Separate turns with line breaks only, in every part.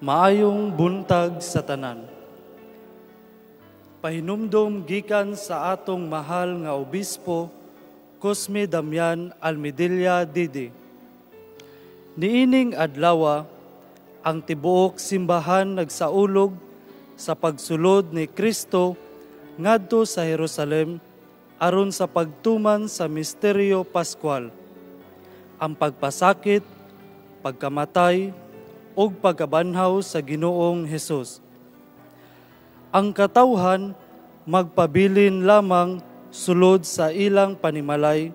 Maayong buntag sa tanan. Pahinumdom gikan sa atong mahal nga obispo Cosme Damian Almedilla Didi. Niining adlawa, ang tibuok simbahan nagsaulog sa pagsulod ni Kristo ngadto sa Jerusalem aron sa pagtuman sa misteryo Pascual. Ang pagpasakit, pagkamatay, ug pagkabanhaw sa Ginoong Hesus. Ang katawhan magpabilin lamang sulod sa ilang panimalay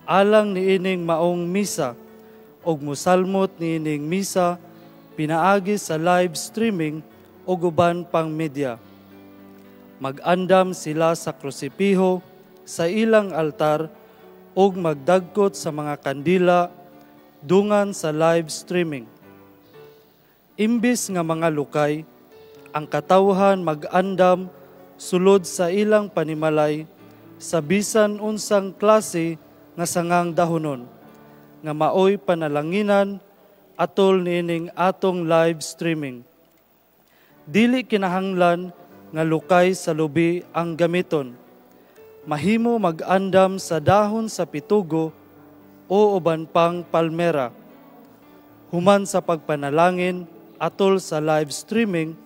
alang niining maong misa ug mosalmot niining misa pinaagi sa live streaming ug uban pang media. Mag-andam sila sa krusipiho sa ilang altar ug magdagkot sa mga kandila dungan sa live streaming. Imbis nga mga lukay, ang katawhan mag-andam sulod sa ilang panimalay sa bisan unsang klase nga sangang dahonon nga maoy panalanginan atol niining atong live streaming. Dili kinahanglan nga lukay sa lubi ang gamiton. Mahimo mag-andam sa dahon sa pitugo o uban pang palmera. Human sa pagpanalangin atol sa live streaming,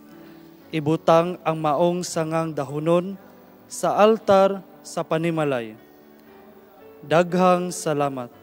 ibutang ang maong sangang dahonon sa altar sa panimalay. Daghang salamat.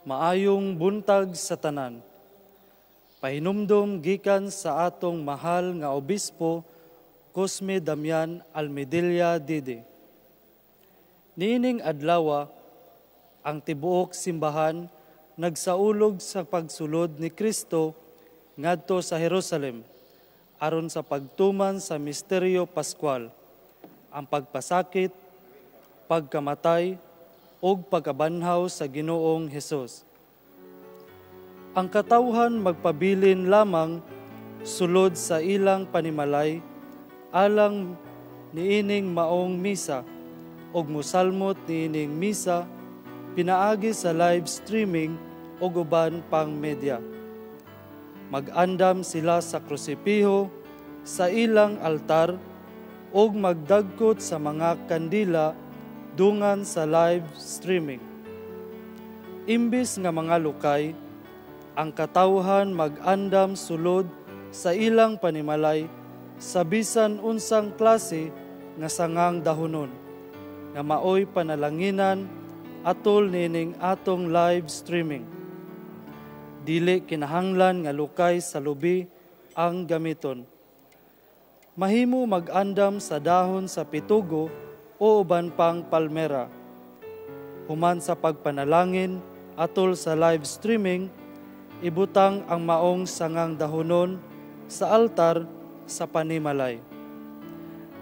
Maayong buntag sa tanan. Pahinumdom gikan sa atong mahal nga obispo Cosme Damian Almedilla Didi. Niining adlawa, ang tibuok simbahan nagsaulog sa pagsulod ni Kristo ngadto sa Jerusalem aron sa pagtuman sa misteryo Pascual, ang pagpasakit, pagkamatay, ug pagkabanhaw sa Ginoong Hesus. Ang katawhan magpabilin lamang sulod sa ilang panimalay alang niining maong misa ug mosalmot niining misa pinaagi sa live streaming ug uban pang media. Mag-andam sila sa krusipiho sa ilang altar ug magdagkot sa mga kandila dungan sa live streaming. Imbis nga mga lukay, ang katawhan mag-andam sulod sa ilang panimalay sa bisan unsang klase nga sangang dahonon, nga maoy panalanginan atol nining atong live streaming. Dili kinahanglan nga lukay sa lubi ang gamiton. Mahimo mag-andam sa dahon sa pitugo o uban pang palmera. Human sa pagpanalangin atol sa live streaming, ibutang ang maong sangang dahonon sa altar sa panimalay.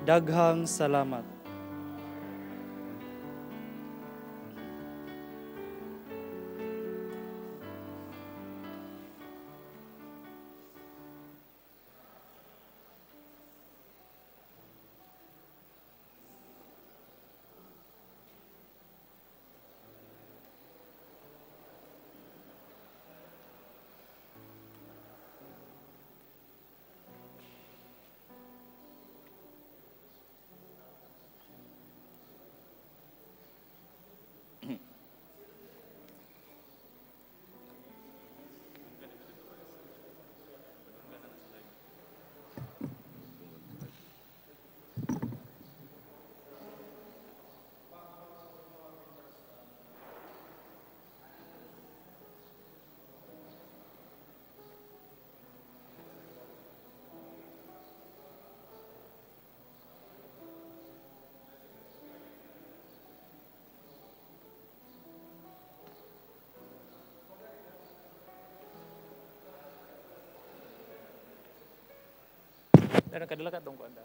Daghang salamat.
Meron kadala ka tong kuan.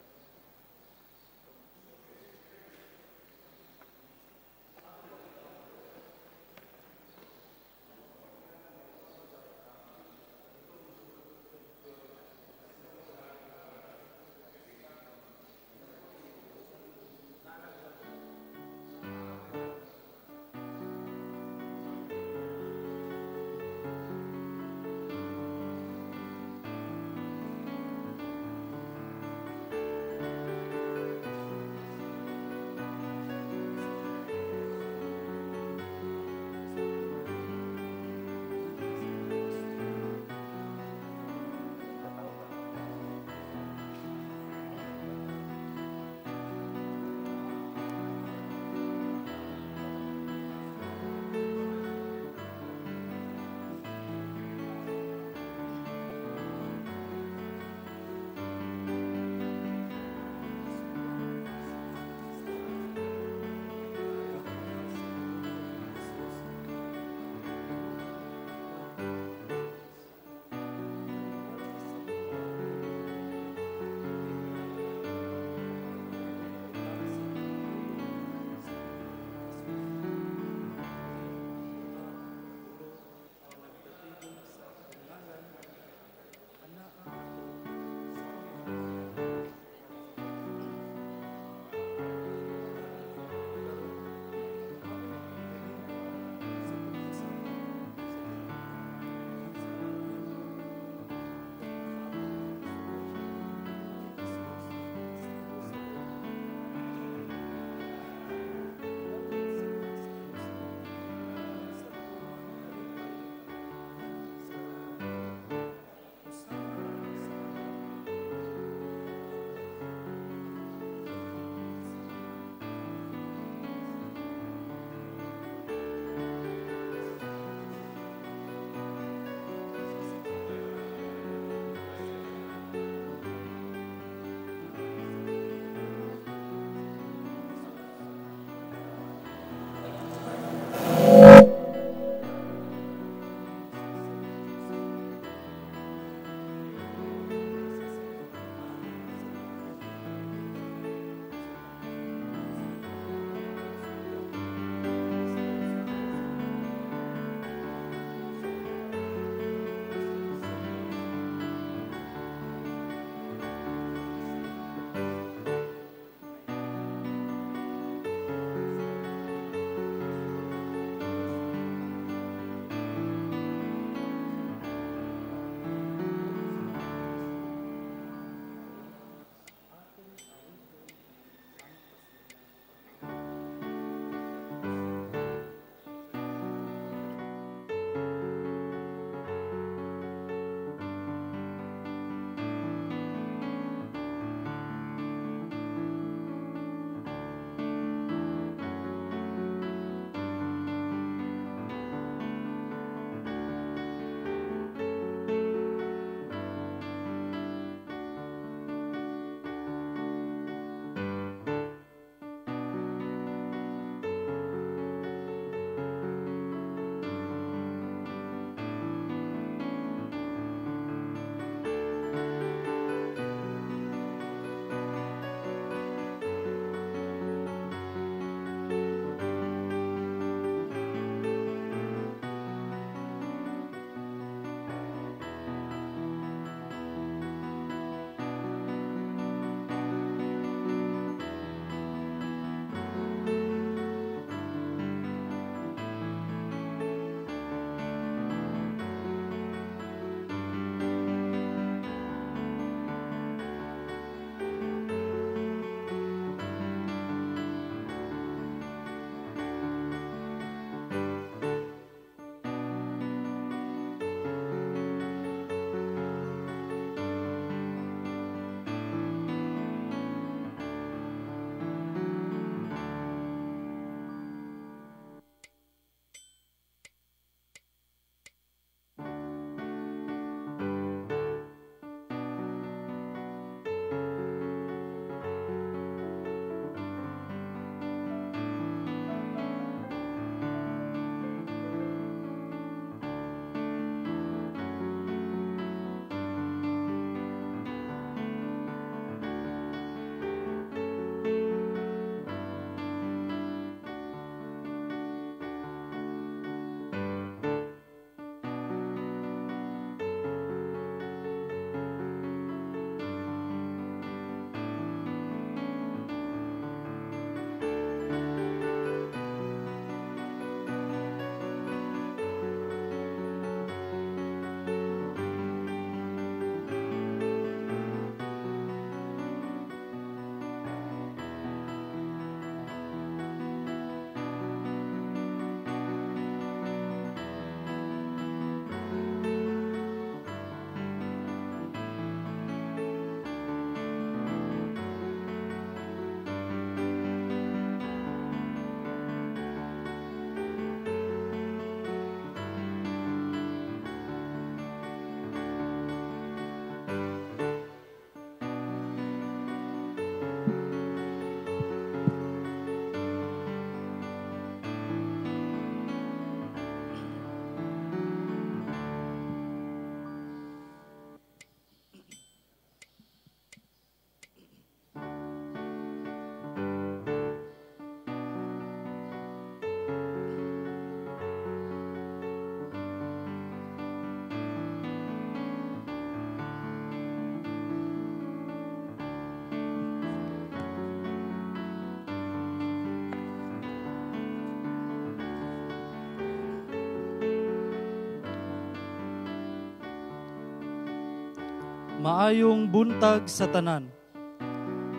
Maayong buntag sa tanan.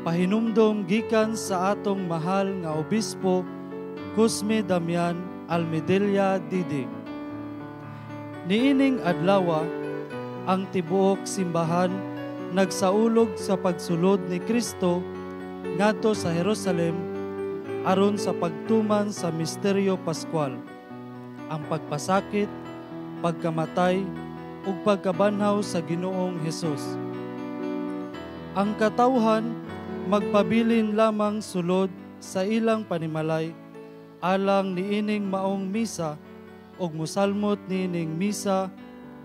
Pahinumdom gikan sa atong mahal nga obispo Cosme Damian Almedilla Didi. Niining adlawa, ang tibuok simbahan nagsaulog sa pagsulod ni Kristo ngadto sa Jerusalem aron sa pagtuman sa misteryo Pascual, ang pagpasakit, pagkamatay, ug pagkabanhaw sa Ginoong Hesus. Ang katawhan magpabilin lamang sulod sa ilang panimalay alang niining maong misa ug mosalmot niining misa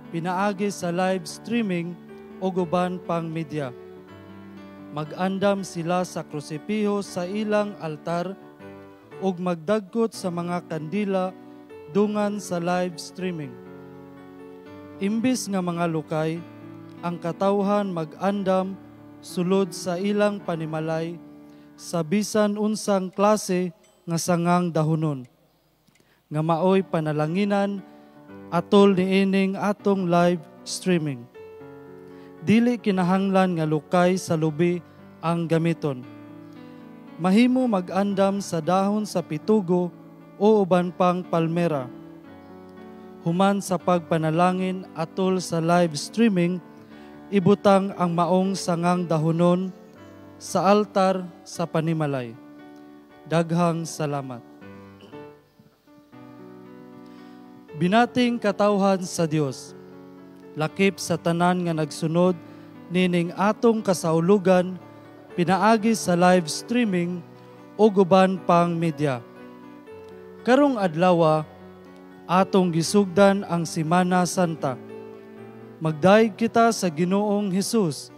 pinaagi sa live streaming ug uban pang media. Mag-andam sila sa krusipiho sa ilang altar ug magdagkot sa mga kandila dungan sa live streaming. Imbis nga mga lukay, ang katawhan mag-andam sulod sa ilang panimalay sa bisan unsang klase nga sangang dahunon, nga maoy panalanginan atol niining atong live streaming. Dili kinahanglan nga lukay sa lubi ang gamiton. Mahimo mag-andam sa dahon sa pitugo o uban pang palmera. Human sa pagpanalangin atol sa live streaming, ibutang ang maong sangang dahunon sa altar sa panimalay. Daghang salamat. Binating katawhan sa Dios, lakip sa tanan nga nagsunod nining atong kasaulugan pinaagi sa live streaming o uban pang media. Karong adlawa, atong gisugdan ang Semana Santa. Magdayeg kita sa Ginoong Hesus,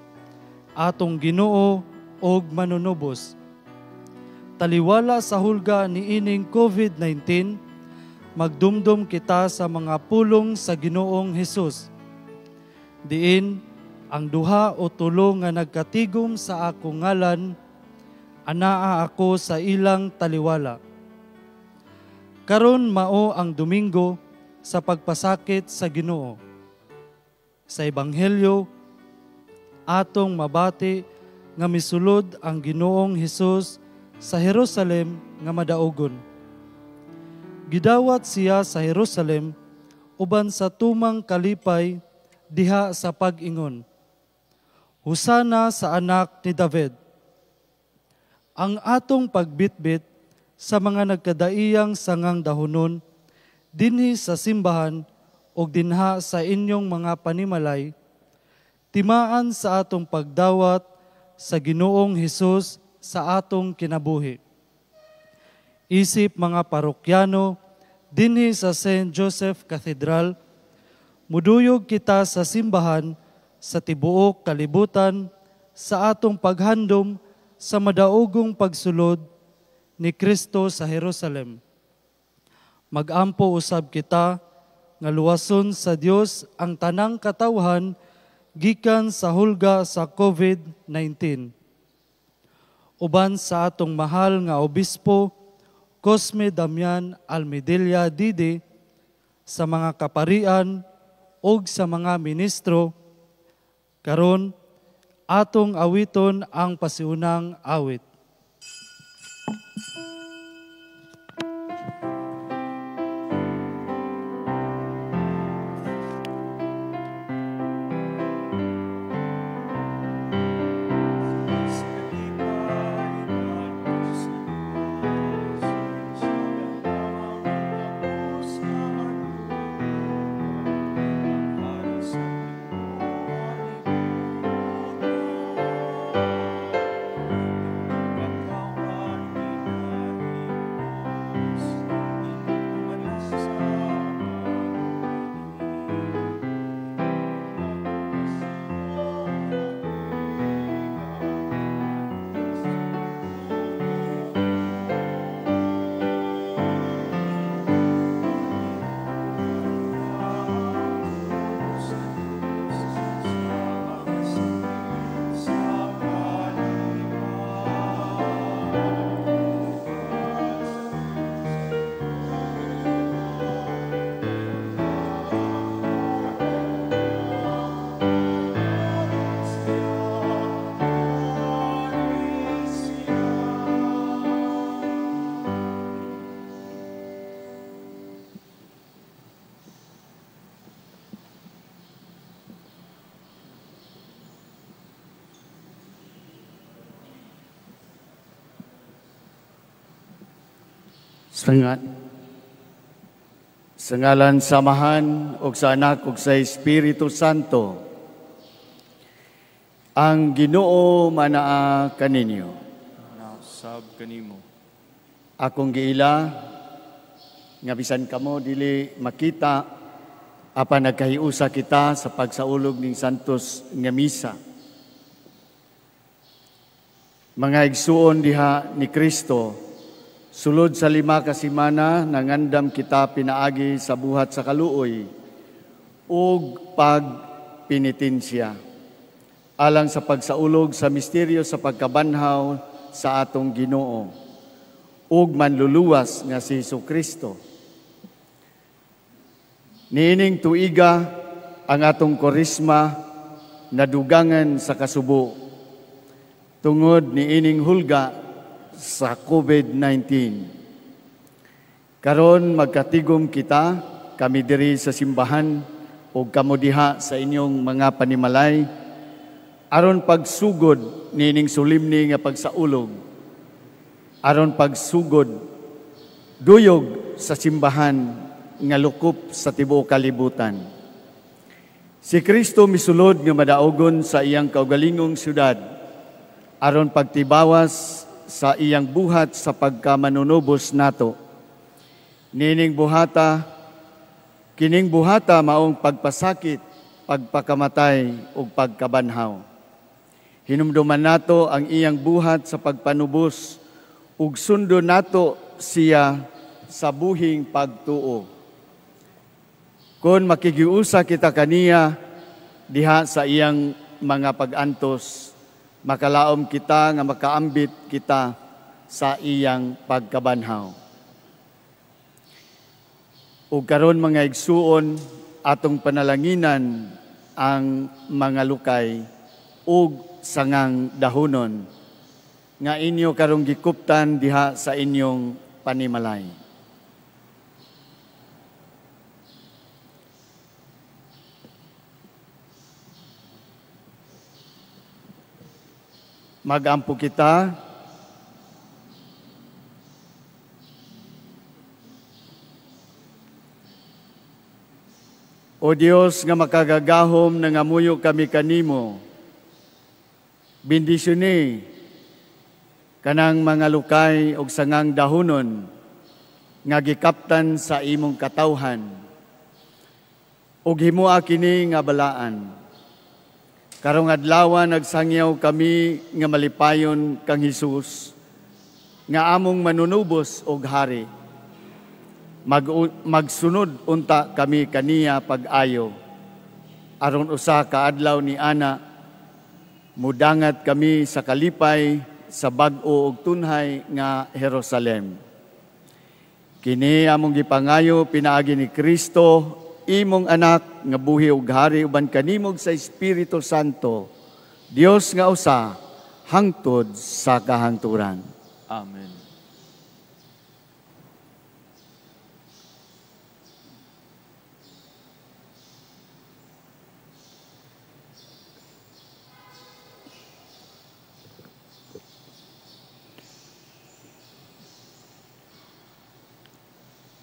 atong Ginoo og manunubos. Taliwala sa hulga niining COVID-19, magdumdum kita sa mga pulong sa Ginoong Hesus. Diin ang duha o tulo nga nagkatigom sa akong ngalan, anaa ako sa ilang taliwala. Karon mao ang Domingo sa pagpasakit sa Ginoo. Sa Ebanghelyo, atong mabati nga misulod ang Ginoong Hesus sa Jerusalem nga madaugon. Gidawat siya sa Jerusalem uban sa tumang kalipay diha sa pag-ingon, "Hosana sa anak ni David." Ang atong pagbitbit sa mga nagkadaiyang sangang dahunon dinhi sa simbahan ug dinha sa inyong mga panimalay, timaan sa atong pagdawat sa Ginoong Hesus sa atong kinabuhi. Isip mga parokyano dinhi sa St. Joseph Cathedral, muduyog kita sa simbahan sa tibuok kalibutan sa atong paghandom sa madaogong pagsulod ni Kristo sa Jerusalem. Magampo usab kita nga luwason sa Dios ang tanang katawhan gikan sa hulga sa COVID-19. Uban sa atong mahal nga obispo Cosme Damian Almedilla Didi, sa mga kaparian ug sa mga ministro, karon atong awiton ang pasiunang awit.
Thank you. Sa ngalan sa Amahan ug sa Anak ug sa Espiritu Santo. Ang Ginoo manaa kaninyo.
Sab kanimo.
Akong giila nga bisan kamo dili makita apan nagkahiusa kita sa pagsaulog ning Santos nga misa. Mga igsuon diha ni Kristo, sulod sa 5 ka semana nangandam kita pinaagi sa buhat sa kaluoy ug pagpenitensya alang sa pagsaulog sa misteryo sa pagkabanhaw sa atong Ginoo ug manluluwas nga si Hesukristo. Niining tuiga ang atong Koresma nadugangan sa kasubo tungod niining hulga sa COVID-19. Karon magkatigom kita, kami diri sa simbahan ug kamo diha sa inyong mga panimalay, aron pagsugod niining solemne nga pagsaulog, aron pagsugod duyog sa simbahan nga lukop sa tibuok kalibutan. Si Kristo misulod nga madaogon sa iyang kaugalingong syudad, aron pagtibawas sa iyang buhat sa pagkamanunubos nato. Nining buhata, kining buhata maong pagpasakit, pagpakamatay ug pagkabanhaw. Hinumduman nato ang iyang buhat sa pagpanubos ug sundon nato siya sa buhing pagtuo. Kon makigiusa kita kaniya diha sa iyang mga pag-antos, makalaom kita nga makaambit kita sa iyang pagkabanhaw. Ug karon mga igsuon, atong panalanginan ang mga lukay ug sangang dahunon nga inyo karong gikuptan diha sa inyong panimalay. Magampo kita. O Dios nga makagagahom, nangamuyo kami kanimo. Bendisyoni kanang mga lukay og sangang dahunon nga gikaptan sa imong katawhan, ug himoa kini nga balaan. Karong adlaw nagsangyaw kami nga malipayon kang Hesus nga among manunubos og hari. Magsunod unta kami kaniya pag-ayo, aron usa ka adlaw ni ana mudangat kami sa kalipay sa bag-o og tunhay nga Jerusalem. Kini among gipangayo pinaagi ni Kristo, imong anak nga buhi ug hari uban kanimog sa Espiritu Santo, Dios nga usa, hangtod sa kahangturan.
Amen.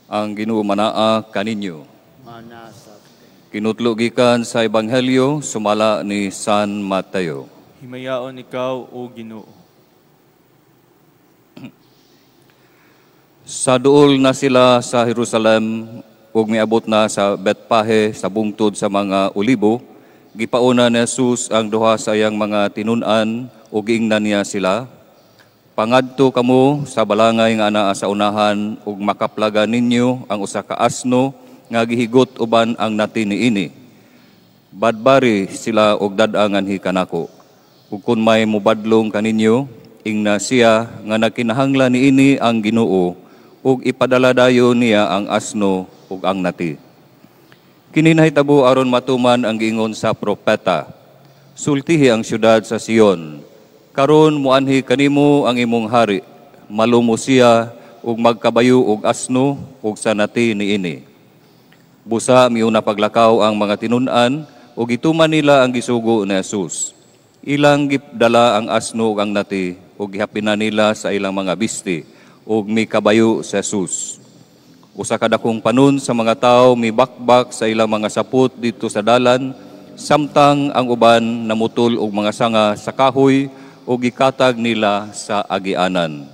Ang Ginoo manaa kaninyo. Kinutlo gikan sa Ebanghelyo sumala ni San Mateo.
Himayaon ikaw, o Ginoo.
Sa duol na sila sa Jerusalem ug miabot na sa Betpahe sa bungtod sa mga olibo, gipauna ni Jesus ang duha sa iyang mga tinun-an ug giingnan niya sila, "Pangadto kamo sa balangay nga anaa sa unahan ug makaplaga ninyo ang usa ka asno nga gihigot uban ang nati niini. Badbari sila og dad-a nganhi kanako. Ug kun may mobadlong kaninyo, ingna siya nga nagkinahanglan niini ang Ginoo ug ipadala dayon niya ang asno ug ang nati." Kini nahitabo aron matuman ang giingon sa propeta, "Sultihi ang syudad sa Sion, karon muanhi kanimo ang imong hari, malumo siya ug magkabayo og asno ug sa nati niini." Busa miuna paglakaw ang mga tinun-an ug gituman nila ang gisugo ni Jesus. Ilang gidala ang asno ug ang nati ug gihapinan nila sa ilang mga bisti ug mikabayo sa Jesus. Usa ka dakong panon sa mga tawo mibakbak sa ilang mga sapot didto sa dalan, samtang ang uban namutol og mga sanga sa kahoy ug gikatag nila sa agianan.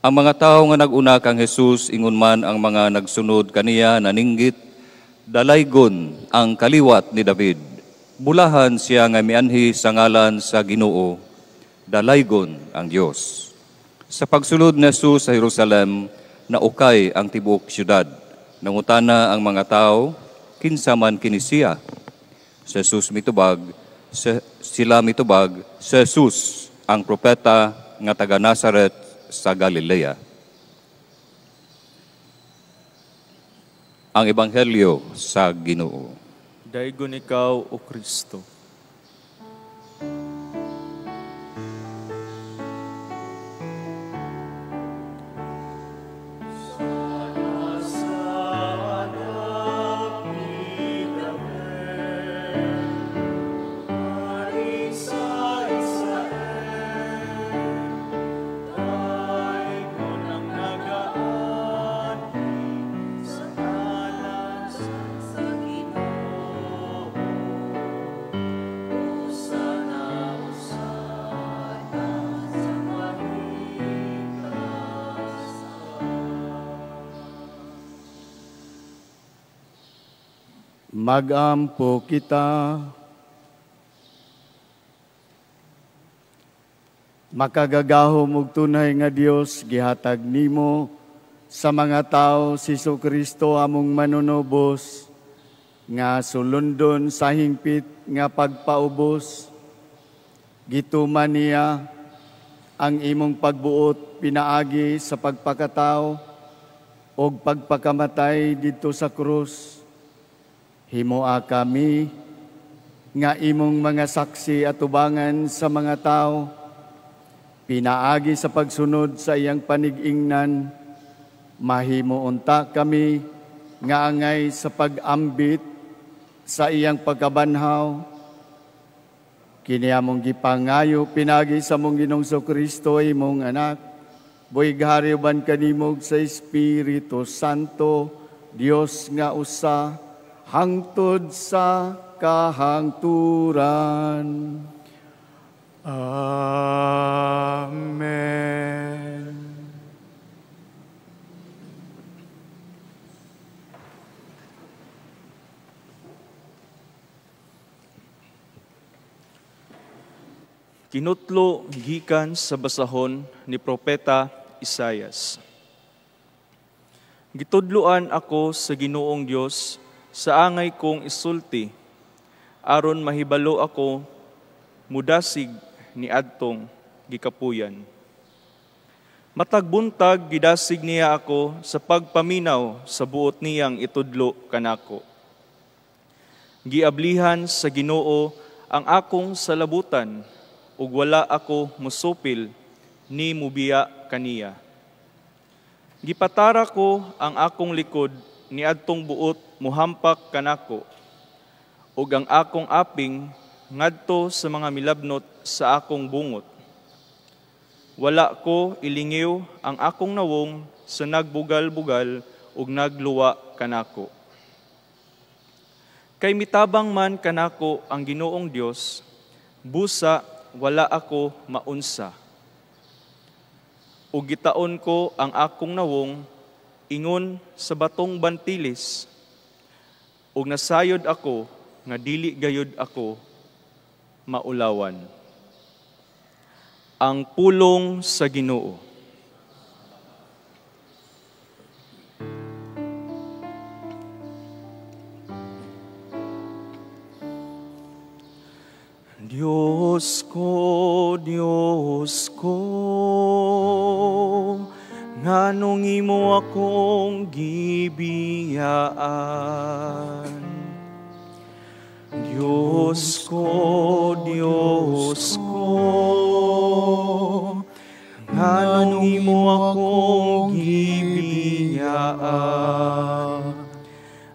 Ang mga tawo nga nag-una kang Jesus, ingon man ang mga nagsunod kaniya, naninggit, "Dalaygon ang kaliwat ni David. Bulahan siya nga mianhi sa ngalan sa Ginoo. Dalaygon ang Dios." Sa pagsulod ni Jesus sa Jerusalem, naukay ang tibuok syudad. Nangutana ang mga tao, "Kinsa man kini siya?" Si Jesus mitubag, sila mitubag, "Si Jesus ang propeta nga taga Nazaret sa Galilea." Ang Ebanghelyo sa Ginoo.
Daygon ikaw, O Kristo.
Magampo kita. Makagagahom ug tunay nga Dios, gihatag nimo sa mga tao si Jesucristo among manunubos, nga sulundon sa hingpit nga pagpaubos. Gituman niya ang imong pagbuot pinaagi sa pagpakatao ug pagpakamatay didto sa krus. Himoa kami nga imong mga saksi at tubangan sa mga tao, pinaagi sa pagsunod sa iyang panig-ingnan. Mahimo unta kami nga angay sa pag-ambit sa iyang pagkabanhaw. Kini among gipangayo pinaagi sa among Ginoong Kristo, imong anak, buhi gahari uban kanimo sa Espiritu Santo, Dios nga usa, hangtod sa kahangturan.
Amen.
Kinutlo gikan sa basahon ni Propeta Isayas. Gitudloan ako sa Ginoong Dios sa angay kong isulti, aron mahibalo ako mudasig ni adtong gikapuyan. Matag buntag gidasig niya ako sa pagpaminaw sa buot niyang itudlo kanako. Giablihan sa Ginoo ang akong salabutan, ug wala ako musupil ni mubiya kaniya. Gipatara ko ang akong likod ni adtong buot muhampak kanako, ug ang akong aping ngadto sa mga milabnot sa akong bungot. Wala ko ilingiw ang akong nawong sa nagbugal-bugal ug nagluwa kanako. Kay mitabang man kanako ang Ginoong Dios, busa wala ako maunsa. Ug gitaon ko ang akong nawong ingon sa batong bantilis, ug nasayod ako nga dili gayud ako maulawan. Ang pulong sa Ginoo. Diyos ko, Diyos ko, nganong imo akong gibiyaan? Diyos ko, Diyos ko, nganong imo akong gibiyaan?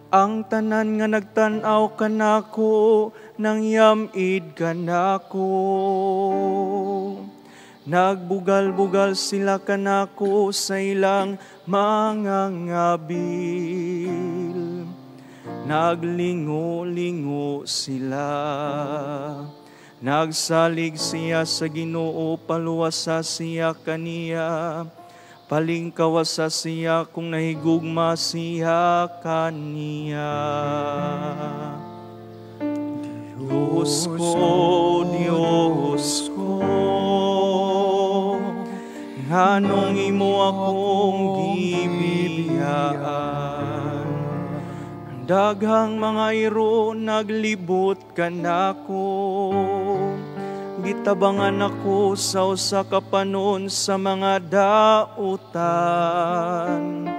Ang tanan nga nagtan-aw kanako, nang yamid kanako. Nagbugal-bugal sila kanako sa ilang mga ngabil. Naglingo-lingo sila. Nagsalig siya sa Ginoo, paluwasa siya kaniya. Palingkawasa siya kung nahigugma siya kaniya. Diyos ko, Diyos ko, nganong imo akong gibiyaan. Daghang mga iro naglibot kanako. Gitabangan ako sa usa ka panon sa mga dautan.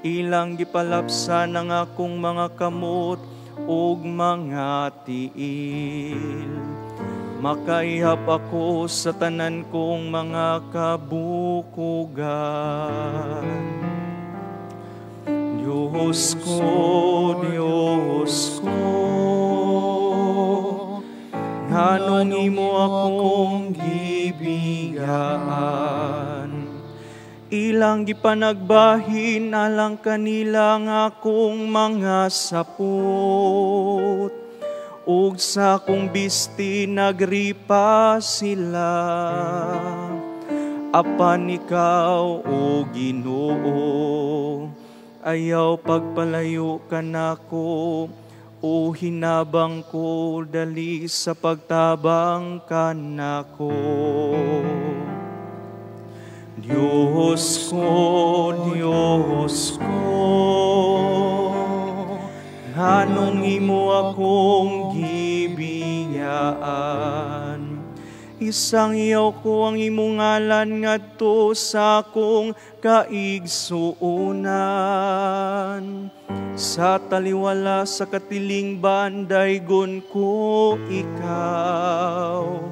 Ilang gipalapsan ang akong mga kamot ug mga tiil. Makaihap ako sa tanan kong mga kabukugan. Diyos ko, Diyos ko, nganong imo akong gibiyaan. Ilang gipanagbahin alang kanila ang akong mga sapot, ug sa akong bisti nagripa sila. Apan ikaw, o Ginoo, ayaw pagpalayo kanako, o hinabang ko, dali sa pagtabang kanako. Diyos ko, Diyos ko, nganong imo akong gibiyaan. Isangyaw ko ang imong ngalan ngadto sa akong kaigsuonan. Sa taliwala sa katilingban daygon ko ikaw.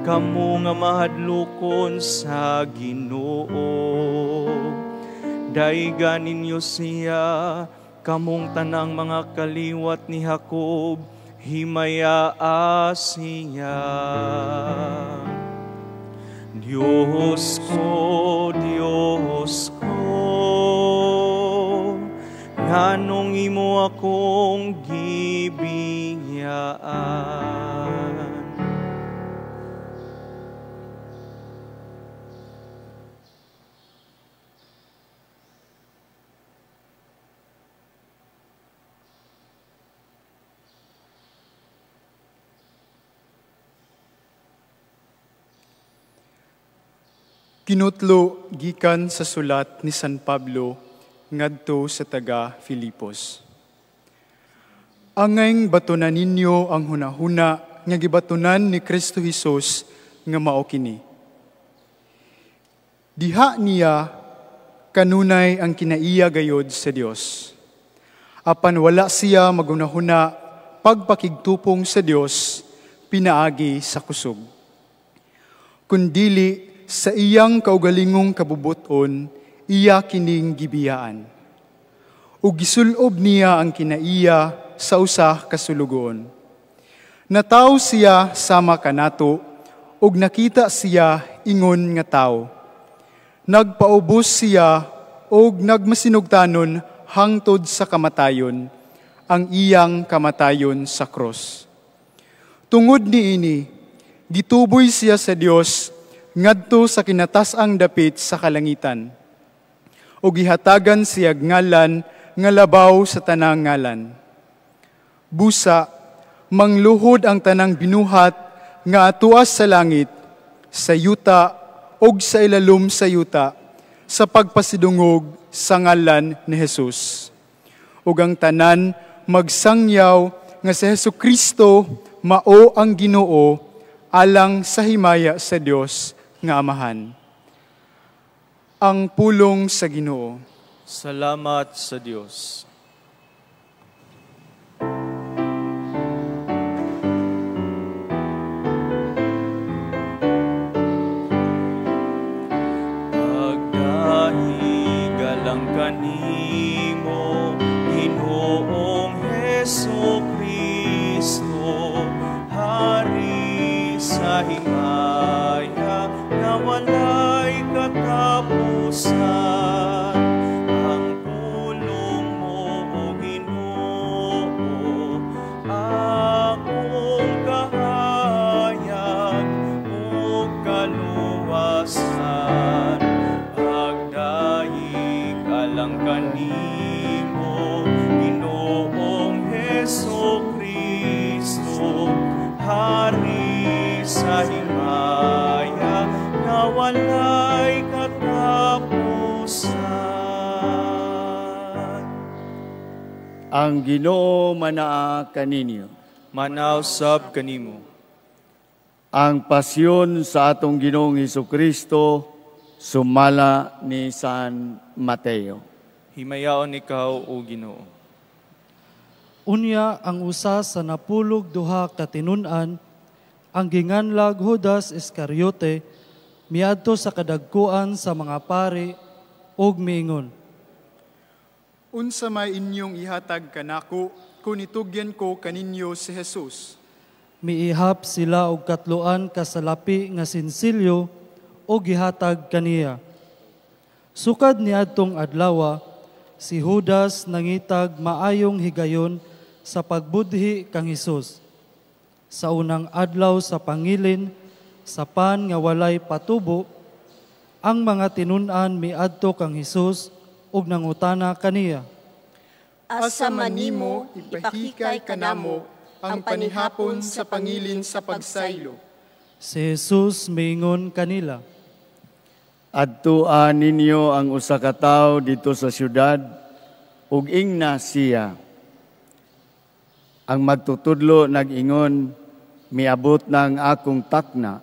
Kamo nga mahadlokon sa Ginoo, daygan ninyo siya, kamong tanang mga kaliwat ni Jacob, himayaa siya. Diyos ko, Diyos ko, nganong imo akong gibiyaan.
Kinutlo gikan sa sulat ni San Pablo ngadto sa taga Filipos. Angayng batunan ninyo ang hunahuna nga gibatunan ni Kristo Hesus nga mao kini. Diha niya kanunay ang kinaiya gayod sa Dios. Apan wala siya magunahuna pagpakigtupong sa Dios pinaagi sa kusog. Kundili sa iyang kaugalingong kabubuton, iya kining gibiyaan. Ug gisulob niya ang kinaiya sa usa ka sulugoon. Nataw siya sama kanato, ug nakita siya ingon nga tawo. Nagpaubos siya ug nagmasinugtanon hangtod sa kamatayon, ang iyang kamatayon sa krus. Tungod niini, gituboy siya sa Dios ngadto sa kinatas-ang dapit sa kalangitan, ug gihatagan siya ngalan nga labaw sa tanang ngalan. Busa, mangluhod ang tanang binuhat nga atuas sa langit, sa yuta, ug sa ilalom sa yuta, sa pagpasidungog sa ngalan ni Jesus. Ug ang tanan magsangyaw nga si Hesukristo mao ang Ginoo, alang sa himaya sa Dios nga Amahan. Ang pulong sa Ginoo.
Salamat sa Dios. Pagdahigalang kanimo, Ginoong Hesus Kristo, hari sa himaya nga
Ang Ginoo manaa kaninyo.
Manaw sab kanimo.
Ang pasyon sa atong Ginoong Hesukristo sumala ni San Mateo.
Himayaon ikaw, o Ginoo.
Unya ang usa sa 12 ka tinun-an, ang ginganlag Judas Iscariote, miadto sa kadagkuan sa mga pari ug miingon,
"Unsa may inyong ihatag kanako kung itugyan ko kaninyo si Jesus?"
Miihap sila og 3 ka salapi nga sinsilyo o gihatag kaniya. Sukad niadtong adlawa, si Judas nangitag maayong higayon sa pagbudhi kang Hesus. Sa unang adlaw sa pangilin, sa pan nga walay patubo, ang mga tinun-an miadto kang Hesus ug nangutana kaniya,
"Asa man nimo ipahikay kanamo ang panihapon sa pangilin sa pagsaylo?"
Si Jesus miingon kanila,
"Adtua ninyo ang usa ka tawo didto sa syudad ug ingna siya. Ang magtutudlo nag-ingon, miabot na ang akong takna.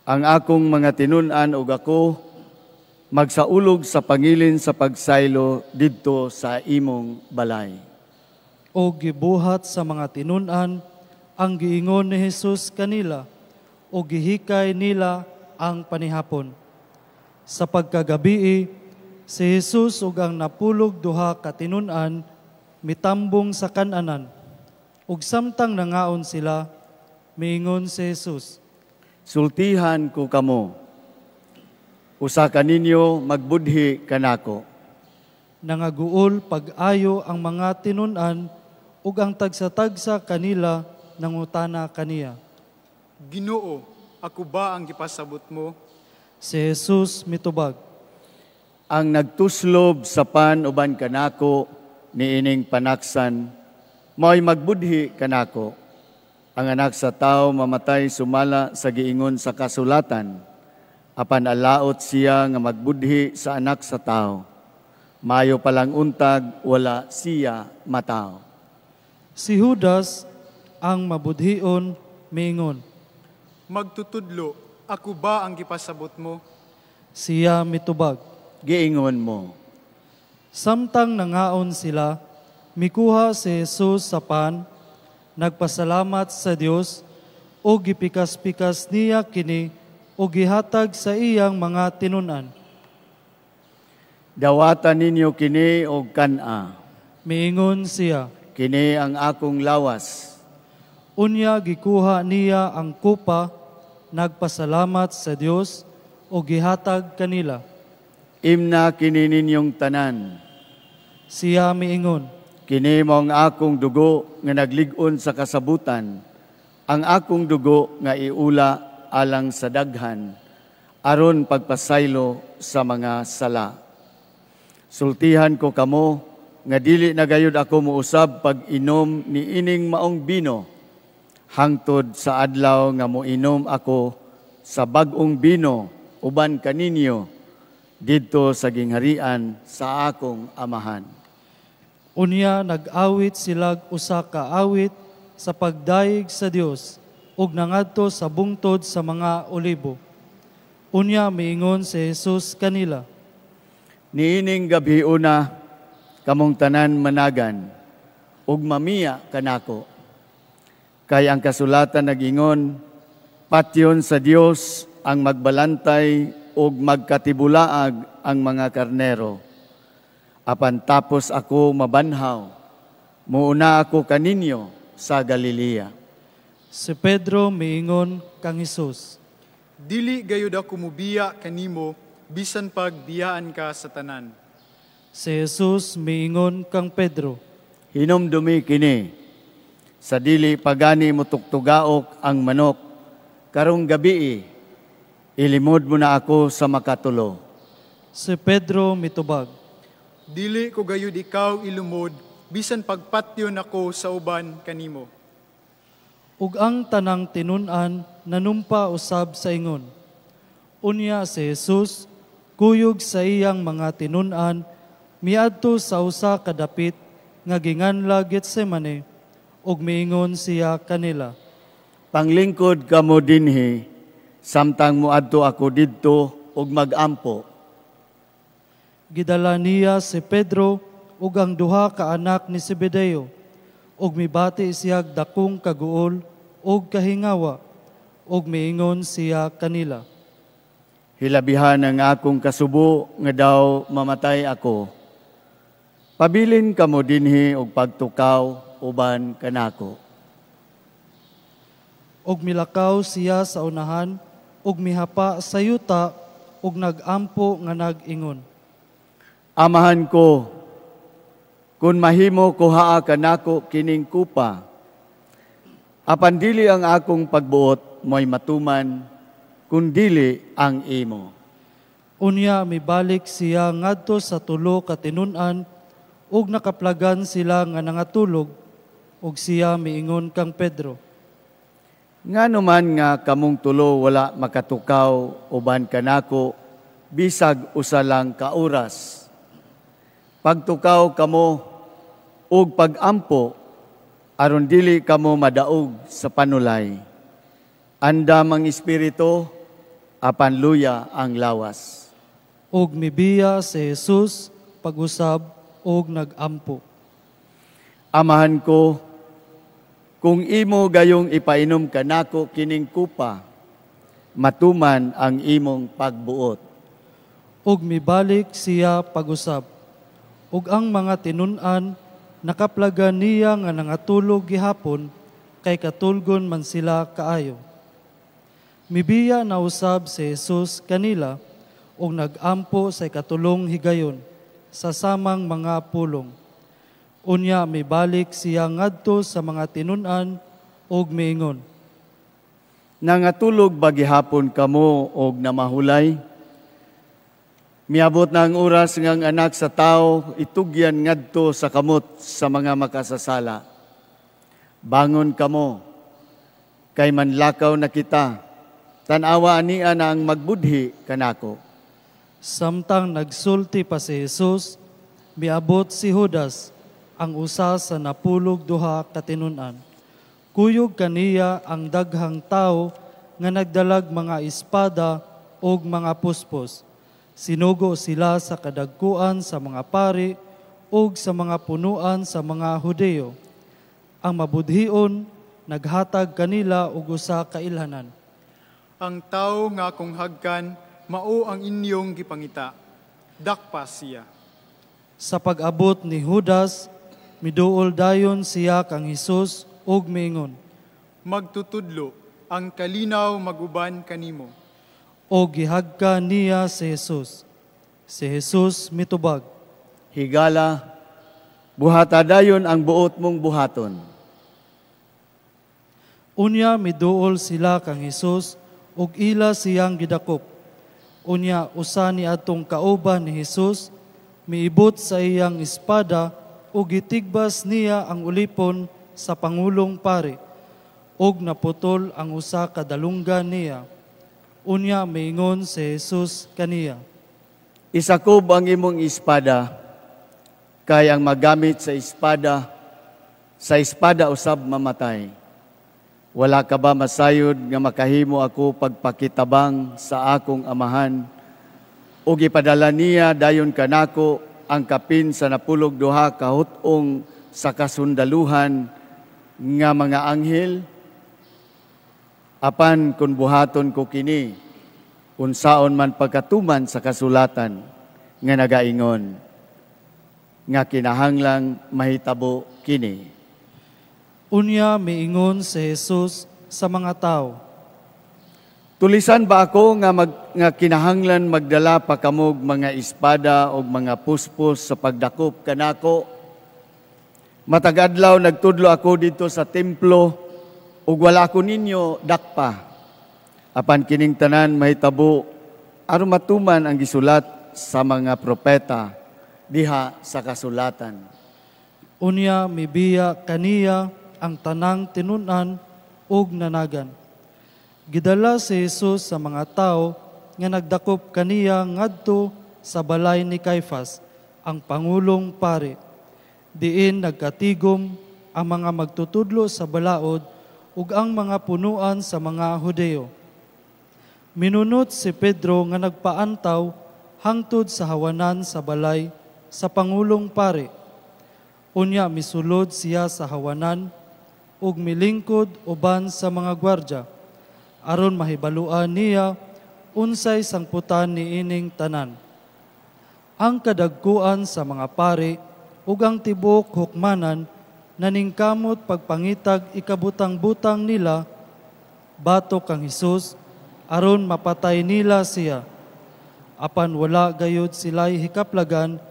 Ang akong mga tinun-an ug ako magsaulog sa pangilin sa pagsaylo didto sa imong balay."
O gibuhat sa mga tinun-an ang giingon ni Jesus kanila, o gihikay nila ang panihapon. Sa pagkagabii, si Jesus ug ang 12 ka tinun-an mitambong sa kananan. Ug samtang nangaon sila, miingon si Jesus,
"Sultihan ko kamo, usa kaninyo magbudhi kanako."
Nangaguol pag-ayo ang mga tinun-an ug ang tagsa-tagsa kanila nangutana kaniya,
"Ginoo, ako ba ang gipasabot mo?"
Si Jesus mitubag,
"Ang nagtuslob sa pan uban kanako niining panaksan, mao'y magbudhi kanako. Ang anak sa tao mamatay sumala sa giingon sa kasulatan, apan alaot siya nga magbudhi sa anak sa tao. Mayo palang untag wala siya mataw."
Si Judas ang mabudhion miingon,
"Magtutudlo, ako ba ang gipasabot mo?"
Siya mitubag,
"Giingon mo."
Samtang nangaon sila, mikuha si Jesus sa pan, nagpasalamat sa Dios, o gipikas-pikas niya kini, o gihatag sa iyang mga tinun-an.
"Dawatan ninyo kini og kan-a."
Miingon siya,
"Kini ang akong lawas."
Unya gikuha niya ang kupa, nagpasalamat sa Dios, o gihatag kanila.
"Imna kini ninyong tanan."
Siya miingon,
"Kini mao ang akong dugo nga naglig-on sa kasabutan, ang akong dugo nga iula alang sa daghan, aron pagpasaylo sa mga sala. Sultihan ko kamo nga dili na gayud ako mousab pag-inom ni ining maong bino, hangtod sa adlaw nga moinom ako sa bag-ong bino uban kaninyo didto sa gingharian sa akong amahan."
Unya nag-awit silag usa ka awit sa pagdayeg sa Dios ug nangadto sa bungtod sa mga olibo. Unya miingon si Jesus kanila,
"Niining gabi una kamong tanan managan ug mamiya kanako. Kay ang kasulatan nagingon, patyon sa Dios ang magbalantay ug magkatibulaag ang mga karnero. Apan tapos ako mabanhaw, muuna ako kaninyo sa Galilea."
Si Pedro miingon kang Hesus,
"Dili gayud ako mubiya kanimo bisan pagbiyaan ka sa tanan."
Si Jesus miingon kang Pedro,
"Hinumdumi kini, sa dili pagani mo tuktugaok ang manok, karong gabii, ilimod mo na ako sa makatulo."
Si Pedro mitubag,
"Dili ko gayud ikaw ilumod, bisan pagpatyon ako sa uban kanimo."
Ug ang tanang tinun-an nanumpa usab sa ingon. Unya si Jesus, kuyog sa iyang mga tinun-an, miadto sa usa ka dapit nga ginganla Getsemane, ug miingon siya kanila,
"Panglingkod kamo dinhi samtang moadto ako didto ug magampo."
Gidala niya si Pedro ug ang duha ka anak ni Zebedeo, ug mibati siya dakong kaguol ug kahingawa, ug miingon siya kanila,
"Hilabihan ang akong kasubo nga daw mamatay ako. Pabilin kamo dinhi og pagtukaw uban kanako."
Ug milakaw siya sa unahan ug mihapa sa yuta ug nagampo nga nag-ingon,
"Amahan ko, kung mahimo kuhaa kanako kining kupa. Apan dili ang akong pagbuot mo'y matuman, kundili ang imo."
Unya mibalik siya ngadto sa tulo ka tinun-an ug nakaplagan sila nga nangatulog, ug siya miingon kang Pedro,
"Ngano man nga kamong tulo wala makatukaw uban kanako bisag usa lang ka oras? Pagtukaw kamo ug pagampo aron dili kamo madaog sa panulay. Andam ang espiritu, apan luya ang lawas."
Ug mibiya si Jesus pag-usab ug nagampo.
"Amahan ko, kung imo gayong ipainom kanako kining kupa, matuman ang imong pagbuot."
Ug mibalik siya pag-usab. Ug ang mga tinun-an nakaplagan niya nga nangatulog gihapon, kay katulgon man sila kaayo. Mibiya na usab si Jesus kanila ug nagampo sa ikatulong higayon sa samang mga pulong. Unya mibalik siya ngadto sa mga tinun-an ug miingon,
"Nangatulog ba gihapon kamo og namahulay? Miabot na ang oras nga ang Anak sa Tao itugyan ngadto sa kamot sa mga makasasala. Bangon kamo, kay manlakaw na kita. Tan-awa ania na ang magbudhi kanako."
Samtang nagsulti pa si Jesus, miabot si Judas, ang usa sa 12 ka tinun-an. Kuyog kaniya ang daghang tawo nga nagdalag mga espada ug mga puspos. Sinugo sila sa kadagkuan sa mga pari ug sa mga punuan sa mga Hudeyo. Ang mabudhion naghatag kanila og usa ka ilhanan.
"Ang tawo nga akong hagkan, mao ang inyong gipangita. Dakpa siya."
Sa pag-abot ni Judas, miduol dayon siya kang Hesus ug miingon,
"Magtutudlo, ang kalinaw maguban kanimo."
O gihagka niya si Jesus. Si Jesus mitubag,
"Higala, buhata dayon ang buot mong buhaton."
Unya miduol sila kang Hesus ug ila siyang gidakop. Unya usa ni atong kauban ni Hesus miibot sa iyang espada ug gitigbas niya ang ulipon sa pangulong pari, ug naputol ang usa ka dalunggan niya. Unya miingon si Jesus kaniya,
"Isakob ang imong espada, kay ang magamit sa espada usab mamatay. Wala ka ba masayod nga makahimo ako pagpakitabang sa akong amahan, ug ipadala niya dayon kanako ang kapin sa 12 ka hut-ong sa kasundaluhan nga mga anghel? Apan kung buhaton ko kini, unsaon man pagkatuman sa kasulatan nga nagaingon nga kinahanglang mahitabo kini?"
Unya miingon si Jesus sa mga tao,
"Tulisan ba ako nga kinahanglan magdala pa kamog mga espada o mga puspos sa pagdakop kanako? Matag adlaw nagtudlo ako dito sa templo ug wala ko ninyo dakpa. Apan kining tanan mahitabo aron matuman ang gisulat sa mga propeta diha sa kasulatan."
Unya mibiya kaniya ang tanang tinun-an ug nanagan. Gidala si Jesus sa mga tao nga nagdakop kaniya ngadto sa balay ni Caiphas, ang pangulong pari. Diin nagkatigom ang mga magtutudlo sa balaod ug ang mga punuan sa mga Hudeo. Minunot si Pedro nga nagpaantaw hangtod sa hawanan sa balay sa pangulong pari. Unya misulod siya sa hawanan ug milingkod uban sa mga gwardya aron mahibaluan niya unsay sangputan niining tanan. Ang kadagkuan sa mga pari ug ang tibuok hukmanan naningkamot pagpangitag ikabutang-butang nila batok kang Hesus aron mapatay nila siya. Apan wala gayud sila'y hikaplagan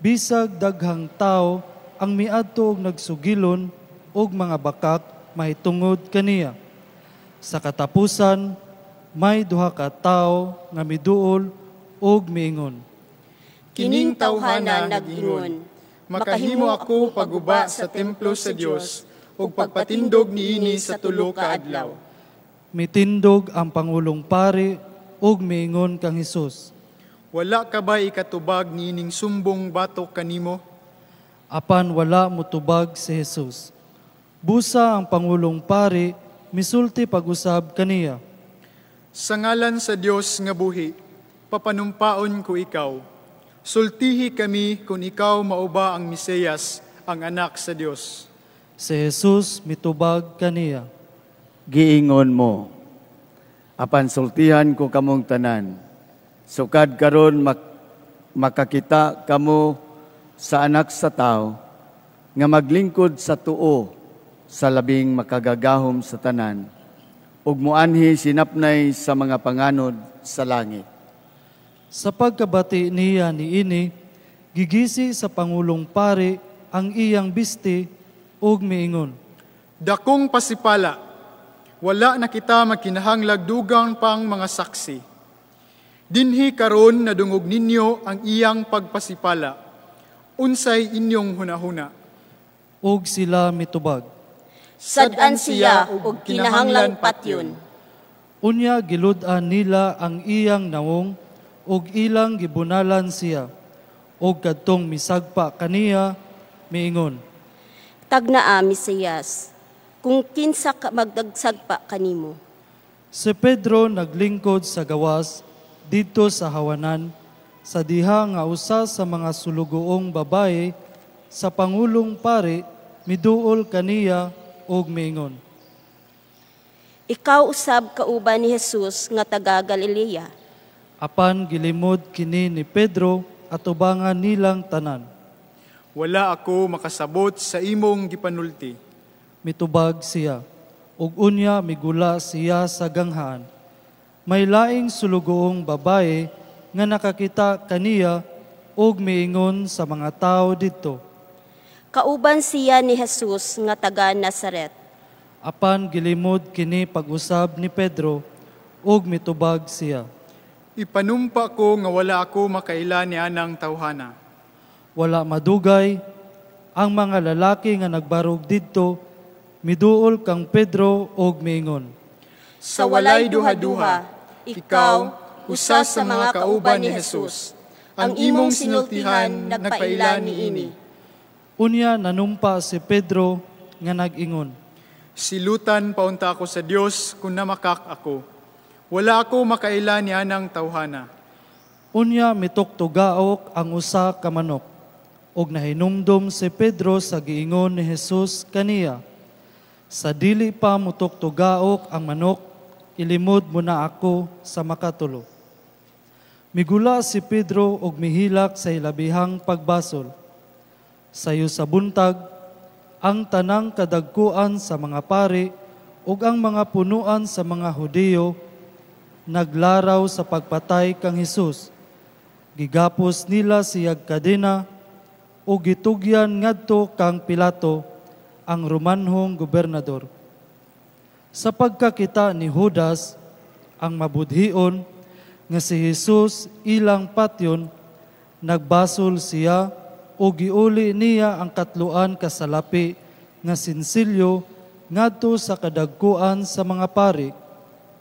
bisag daghang tao ang miadto og nagsugilon og mga bakak mahitungod kaniya. Sa katapusan, may duha ka tawo nga miduol ug miingon,
"Kining tawhana nag-ingon, 'Makahimo ako pagguba sa templo sa Dios ug pagpatindog niini sa 3 ka adlaw.'"
Mitindog ang pangulong pari ug miingon kang Hesus,
"Wala ka ba ikatubag niining sumbong batok kanimo?"
Apan wala motubag si Hesus. Busa ang pangulong pari misulti pag-usab kaniya,
"Sa ngalan sa Dios nga buhi, papanumpaon ko ikaw. Sultihi kami kung ikaw mao ba ang Mesiyas, ang anak sa Dios."
Si Jesus mitubag kaniya,
"Giingon mo. Apan sultihan ko kamong tanan. Sukad karon makakita kamo sa Anak sa Tao nga maglingkod sa tuo sa Labing Makagagahom sa tanan ug muanhi sinapnay sa mga panganod sa langit."
Sa pagkabati niya niini, gigisi sa pangulong pari ang iyang bisti ug miingon,
"Dakong pasipala, wala na kita magkinahanglag dugang pang mga saksi. Dinhi karon nadungog ninyo ang iyang pagpasipala. Unsay inyong hunahuna?"
Ug sila mitubag,
"Sad-an siya og kinahanglan patyon."
Unya gilud-an nila ang iyang nawong ug ilang gibunalan siya. Ug kadtong misagpa kaniya miingon,
"Tagnaa, Mesiyas, kung kinsa ka magdagsagpa kanimo."
Si Pedro naglingkod sa gawas didto sa hawanan sa diha nga usa sa mga sulugoong babaye sa pangulong pari miduol kaniya ug miingon,
"Ikaw usab kauban ni Jesus nga taga Galilea."
Apan gilimod kini ni Pedro atubangan nilang tanan.
"Wala ako makasabot sa imong gipanulti,"
mitubag siya. Ug unya migula siya sa ganghaan. May laing sulugoong babaye nga nakakita kaniya ug miingon sa mga tawo didto,
"Kauban siya ni Jesus nga taga Nazaret."
Apan gilimod kini pag-usab ni Pedro ug mitubag siya,
"Ipanumpa ko nga wala ako makaila ni anang tawhana."
Wala madugay, ang mga lalaki nga nagbarog didto miduol kang Pedro ug miingon,
"Sa walay duha-duha, ikaw usa sa mga kauban ni Jesus. Ang imong sinultihan nagpaila niini."
Unya nanumpa si Pedro nga nag-ingon,
"Silutan paunta ako sa Dios kung namakak ako. Wala ako makaila ni anang tawhana."
Unya mitoktogaok ang usa ka manok, ug nahinumdom si Pedro sa giingon ni Jesus kaniya, "Sa dili pa mutoktogaok ang manok, ilimod mo na ako sa makatulo." Migula si Pedro ug mihilak sa ilabihang pagbasol. Sayo sa buntag, ang tanang kadagkuan sa mga pari ug ang mga punuan sa mga Hudiyo naglaraw sa pagpatay kang Hesus. Gigapos nila siyag kadena ug gitugyan ngadto kang Pilato, ang Romanhong gobernador. Sa pagkakita ni Judas, ang mabudhion nga si Hesus ilang patyon, nagbasol siya ug giuli niya ang katluan kasalapi nga sinsilyo ngadto sa kadagkuan sa mga pari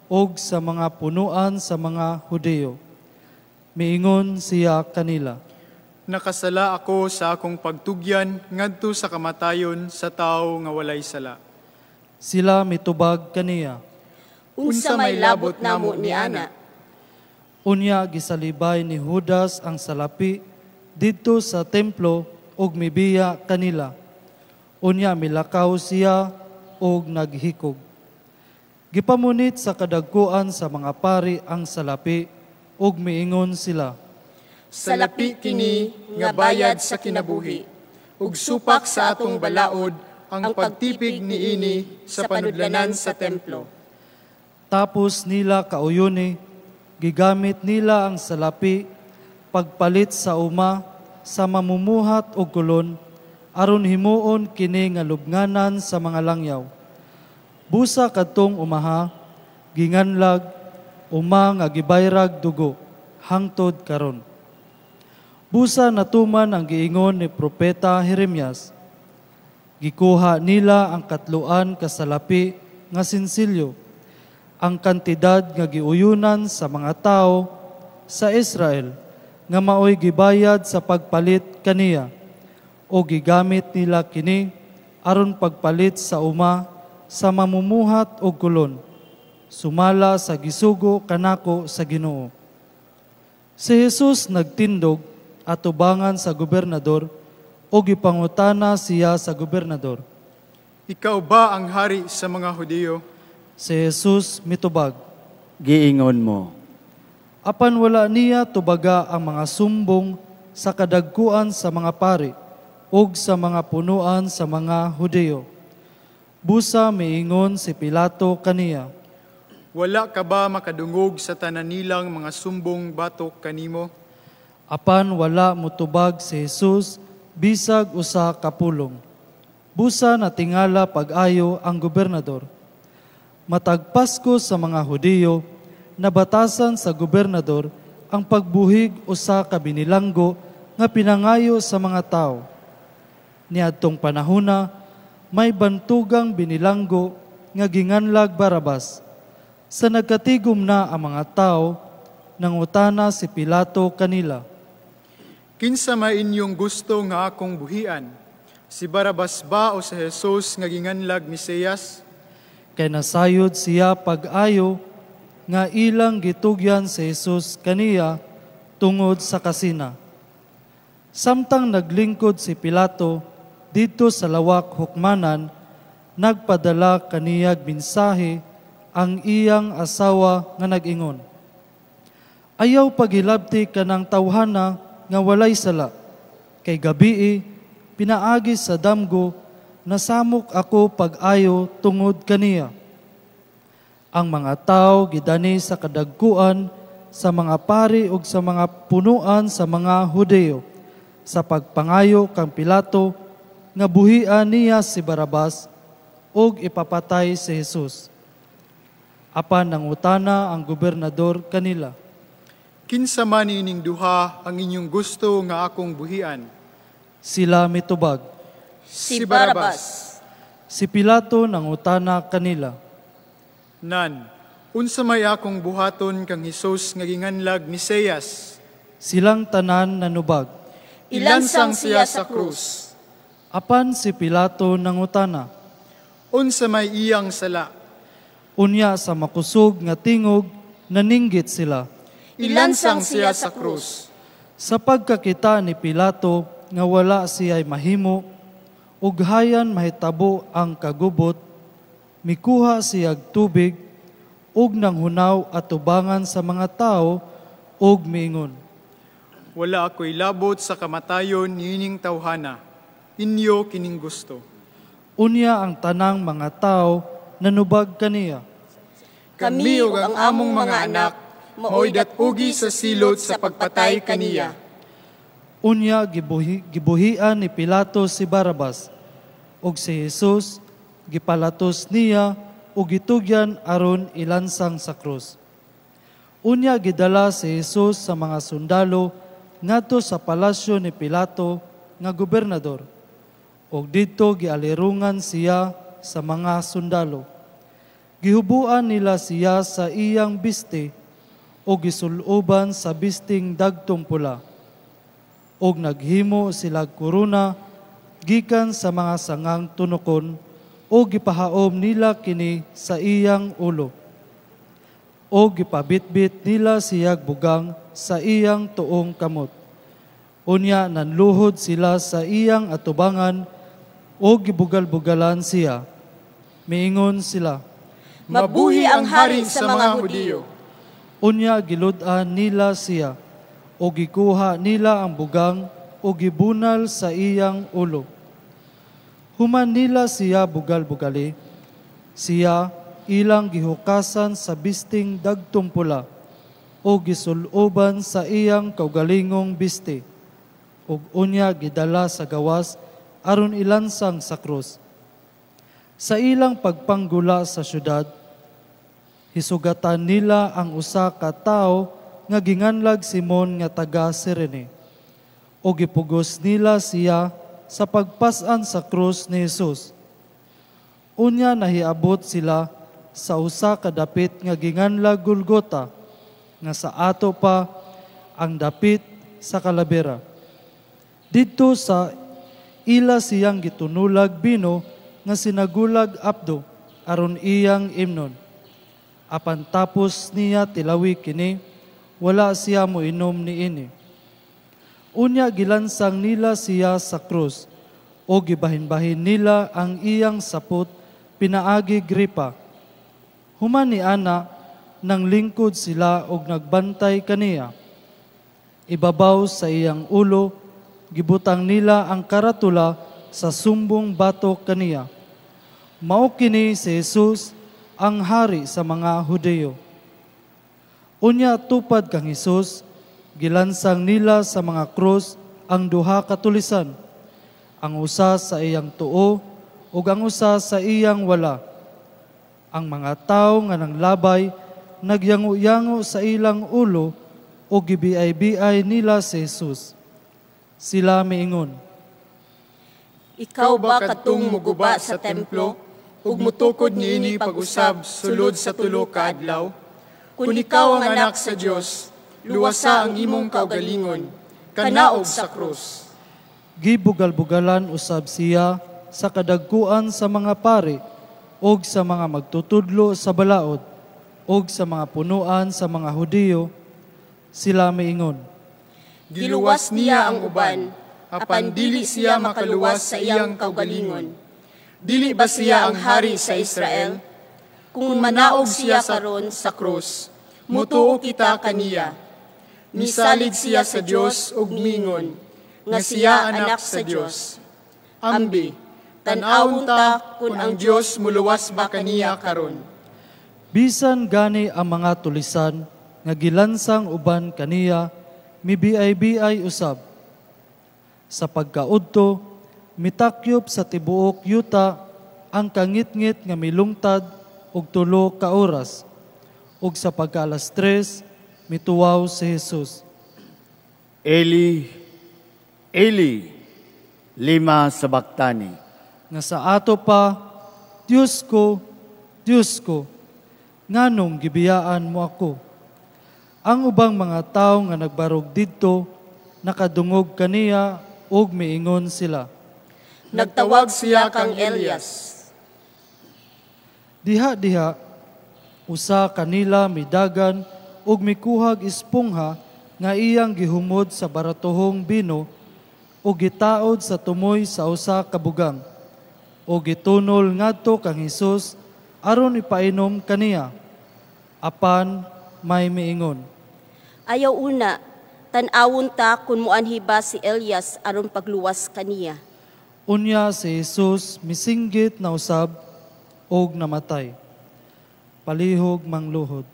ug sa mga punuan sa mga Hudiyo. Miingon siya kanila,
Nakasala ako sa akong pagtugyan ngadto sa kamatayon sa tawo nga walay sala.
Sila mitubag kaniya.
Unsa may labot namo ni ana?
Unya gisalibay ni Judas ang salapi didto sa templo ug mibiya kanila. Unya milakaw siya ug naghikog. Gipamunit sa kadagkuan sa mga pari ang salapi ug miingon sila.
Salapi kini nga bayad sa kinabuhi, ug supak sa atong balaod ang pagtipig niini sa panudlanan sa templo.
Tapos nila kauyuni, gigamit nila ang salapi pagpalit sa uma sa mamumuhat og kolon aron himuon kini nga lubnganan sa mga langyaw. Busa kadtong umaha, ginganlag uma nga gibayrag dugo hangtod karon. Busa natuman ang giingon ni Propeta Jeremias. Gikuha nila ang katluan kasalapi nga sinsilyo, ang kantidad nga giuyunan sa mga tao sa Israel nga maoy gibayad sa pagpalit kaniya, o gigamit nila kini aron pagpalit sa uma sa mamumuhat og kolon, sumala sa gisugo kanako sa Ginoo. Si Jesus nagtindog atubangan sa gobernador o gipangutana siya sa gobernador.
Ikaw ba ang hari sa mga Hudiyo?
Si Jesus mitubag.
Giingon mo.
Apan wala niya tubaga ang mga sumbong sa kadagkuan sa mga pari ug sa mga punuan sa mga Hudiyo. Busa miingon si Pilato kaniya.
Wala ka ba makadungog sa tanan nilang mga sumbong batok kanimo?
Apan wala mutubag si Jesus bisag usa ka pulong. Busa natingala pag-ayo ang gobernador. Matag Pasko sa mga Hudiyo, nabatasan sa gobernador ang pagbuhig usa ka binilanggo nga pinangayo sa mga tao. Niadtong panahona, may bantugang binilanggo nga ginganlag Barabas. Sa nagkatigom na ang mga tao, nangutana si Pilato kanila.
Kinsa may inyong gusto nga akong buhian? Si Barabas ba o si Jesus nga ginganlag Mesiyas?
Kay nasayod siya pag-ayo nga ilang gitugyan si Jesus kaniya tungod sa kasina. Samtang naglingkod si Pilato didto sa lawak hukmanan, nagpadala kaniyag mensahe ang iyang asawa nga nag-ingon. Ayaw paghilabti kanang tawhana nga walay sala, kay gabii pinaagi sa damgo nasamok ako pag-ayo tungod kaniya. Ang mga tao gidani sa kadagkuan sa mga pari ug sa mga punuan sa mga Hudiyo sa pagpangayo kang Pilato nga buhian niya si Barabas ug ipapatay si Jesus. Apan nangutana ang gobernador kanila.
Kinsa man ining duha ang inyong gusto nga akong buhian?
Sila mitubag.
Si Barabas.
Si Pilato nangutana kanila.
Nan, unsa may akong buhaton kang Hesus nga ginganlag Mesiyas?
Silang tanan nanubag.
Ilansang siya sa krus.
Apan si Pilato nangutana.
Unsa may iyang sala?
Unya sa makusog nga tingog naninggit sila.
Ilansang siya sa krus.
Sa pagkakita ni Pilato nga wala siya'y mahimo, ughayan mahitabo ang kagubot, mikuha siyag tubig, ug nanghunaw atubangan sa mga tao, ug miingon.
Wala ako'y labot sa kamatayon niining tawhana. Inyo kining gusto.
Unya ang tanang mga tao nanubag kaniya.
Kami ug ang among mga anak maoy dat-ugi sa silot sa pagpatay kaniya.
Unya gibuhian ni Pilato si Barabas ug si Jesus gipalatos niya ug gitugyan aron ilansang sa krus. Unya gidala si Jesus sa mga sundalo ngadto sa palasyo ni Pilato nga gobernador, ug didto gialirungan siya sa mga sundalo. Gihubuan nila siya sa iyang biste o gisuloban sa bisting dagtong pula. Og naghimo sila korona gikan sa mga sangang tunokon o gipahaom nila kini sa iyang ulo. O gipabitbit nila siyag bugang sa iyang tuong kamot. Unya nanluhod sila sa iyang atubangan o gibugal-bugalan siya. Miingon sila,
"Mabuhi ang hari sa mga Hudiyo."
Unya gilud-an nila siya o gikuha nila ang bugang o gibunal sa iyang ulo. Human nila siya bugal-bugali, siya ilang gihukasan sa bisting dagtong pula o gisuloban sa iyang kaugalingong bisti, ug unya gidala sa gawas aron ilansang sa krus. Sa ilang pagpanggula sa syudad, hisugatan nila ang usa ka tawo nga ginganlag Simon nga taga Sirene, o gipugos nila siya sa pagpasan sa krus ni Jesus. Unya nahiabot sila sa usa ka dapit nga ginganlag Golgota, nga sa ato pa ang dapit sa kalabera. Didto sa ila siyang gitunulag bino nga sinagulag apdo aron iyang imnon. Apan tapos niya tilawi kini, wala siya moinom niini. Unya gilansang nila siya sa krus, o gibahin-bahin nila ang iyang sapot pinaagi gripa. Human ni ana, nang lingkod sila og nagbantay kaniya. Ibabaw sa iyang ulo, gibutang nila ang karatula sa sumbong batok kaniya. Mao kini si Jesus, ang hari sa mga Hudiyo. Unya tupad kang Hesus, gilansang nila sa mga krus ang duha ka tulisan, ang usa sa iyang tuo ug ang usa sa iyang wala. Ang mga tawo nga nanglabay nagyango-yango sa ilang ulo ug gibiay-biay nila si Jesus. Sila miingon,
"Ikaw ba katong muguba sa templo ug mutukod niini pag-usab sulod sa tulo ka adlaw? Kun ikaw ang anak sa Dios, luwasa ang imong kaugalingon, kanaog sa krus."
Gibugal-bugalan usab siya sa kadagkuan sa mga pari og sa mga magtutudlo sa balaod og sa mga punuan sa mga Hudiyo. Sila miingon,
"Giluwas niya ang uban, apan dili siya makaluwas sa iyang kaugalingon. Dili ba siya ang hari sa Israel? Kung manaog siya karon sa krus, mutuo kita kaniya. Misalig siya sa Dios ug mingon nga siya anak sa Dios. Ambi, tan-awon ta kun ang Dios muluwas ba kaniya karon."
Bisan gani ang mga tulisan nga gilansang uban kaniya, mibiay-biay usab. Sa pagkaudto, mitakyop sa tibuok yuta ang kangitngit nga milungtad og 3 ka oras, ug sa pagka-alas 3, mituwaw si Jesus.
"Eli, Eli, lima sabaktani?"
Nga sa ato pa, "Diyos ko, Diyos ko, nganong gibiyaan mo ako?" Ang ubang mga tawo nga nagbarog didto, nakadungog kaniya ug miingon sila,
"Nagtawag siya kang Elias."
Diha-diha, usa kanila midagan ug mikuhag espongha nga iyang gihumod sa baratohong bino ug gitaod sa tumoy sa usa ka bugang ug gitunol ngadto kang Hesus aron ipainom kaniya. Apan may miingon,
"Ayaw una, tan-awon ta kun moanhi ba si Elias aron pagluwas kaniya."
Unya si Jesus misinggit na usab og namatay. Palihog mangluhod.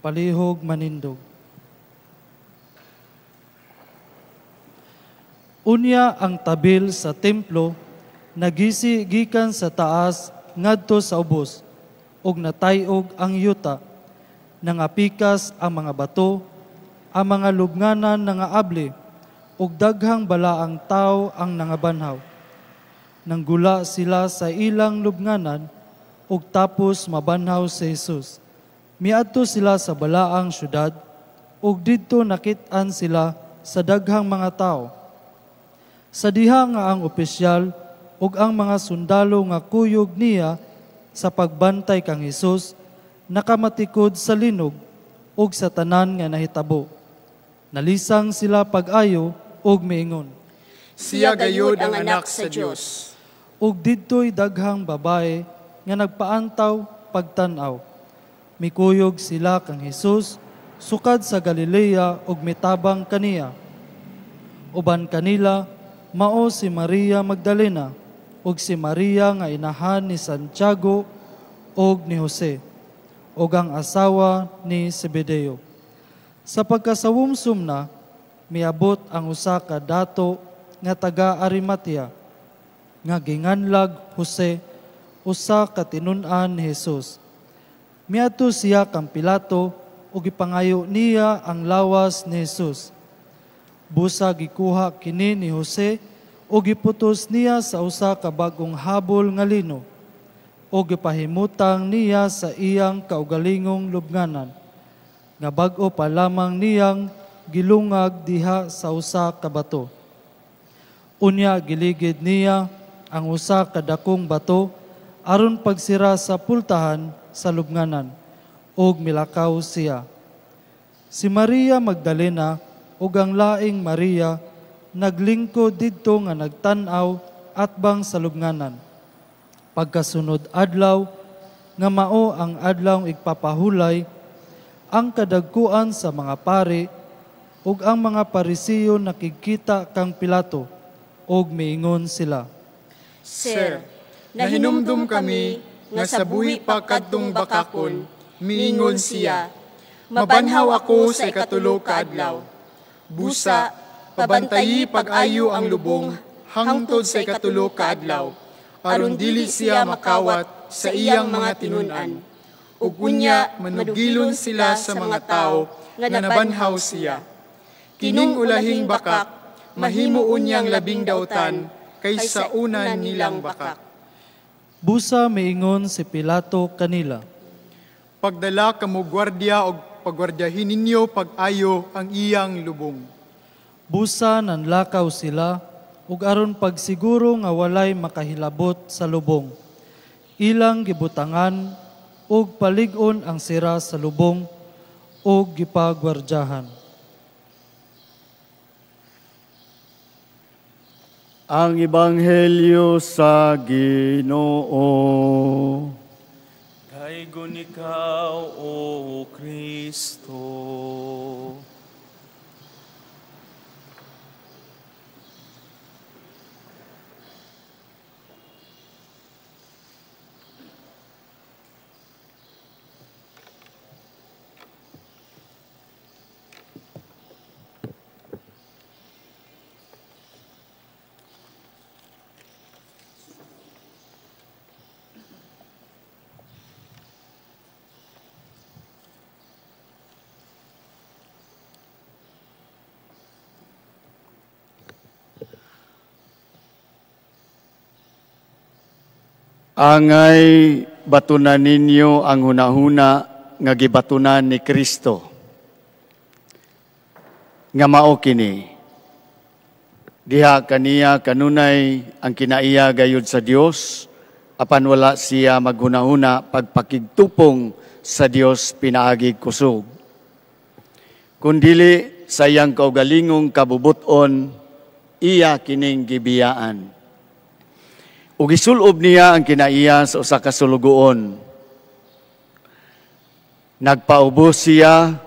Palihog manindog. Unya ang tabil sa templo nagisi gikan sa taas ngadto sa ubos, ug natay-og ang yuta. Nangapikas ang mga bato, Ang mga lubnganan nangaabli ug daghang balaang tawo ang nangabanhaw. Nanggula sila sa ilang lubnganan ug tapos mabanhaw si Jesus. Miadto sila sa balaang syudad ug didto nakit-an sila sa daghang mga tawo. Sa diha nga ang opisyal ug ang mga sundalo nga kuyog niya sa pagbantay kang Hesus nakamatikod sa linog ug sa tanan nga nahitabo. Nalisang sila pag-ayo ug miingon,
"Siya gayud ang anak sa Dios."
Ug didto'y daghang babae nga nagpaantaw pagtan-aw. Mikuyog sila kang Hesus sukad sa Galilea ug mitabang kaniya. Uban kanila mao si Maria Magdalena ug si Maria nga inahan ni Santiago ug ni Jose ug ang asawa ni Zebedeo. Sa pagkasawumsum na, miabot ang usa ka dato nga taga Arimatea nga ginganlag Jose, usa ka tinun-an ni Hesus. Miadto siya kang Pilato ug gipangayo niya ang lawas ni Hesus. Busa gikuha kini ni Jose ug giputos niya sa usa ka bag-ong habol nga lino ug gipahimutang niya sa iyang kaugalingong lubnganan nga bag-o pa lamang niyang gilungag diha sa usa ka bato. Unya giligid niya ang usa ka dakong bato aron pagsira sa pultahan sa lubnganan ug milakaw siya. Si Maria Magdalena ug ang laing Maria naglingkod didto nga nagtan-aw atbang sa lubnganan. Pagkasunod adlaw nga mao ang adlaw igpapahulay, ang kadagkuan sa mga pari ug ang mga Parisiyo nakigkita kang Pilato ug miingon sila,
"Sir, nahinumdum kami nga sa buhi pa kadtong bakakon, miingon siya, mabanhaw ako sa ikatulo ka adlaw. Busa, pabantayi pag-ayo ang lubong hangtod sa ikatulo ka adlaw, aron dili siya makawat sa iyang mga tinun-an. Ug unya manugilon sila sa mga tao nga nabanhaw siya. Kining ulahing bakak, mahimo unyang labing dautan kaysa una nilang bakak."
Busa miingon si Pilato kanila,
"Pagdala kamo gwardiya og pagwardyahin ninyo pag-ayo ang iyang lubong."
Busa nanlakaw sila ug aron pagsiguro nga walay makahilabot sa lubong. Ilang gibutangan ug palig-on ang sira sa lubong ug gipagwardyahan.
Ang Ebanghelyo sa Ginoo.
Daygon ikaw, O Kristo.
Angay batunan ninyo ang hunahuna nga gibatunan ni Kristo. Nga mao kini, diha kaniya kanunay ang kinaiya gayud sa Dios, apan wala siya maghunahuna pagpakigtupong sa Dios pinaagi kusog. Kundili sa iyang kaugalingong kabubuton, iya kining gibiyaan. Ug gisulob niya ang kinaiya sa usa ka sulugoon. Nagpaubos siya,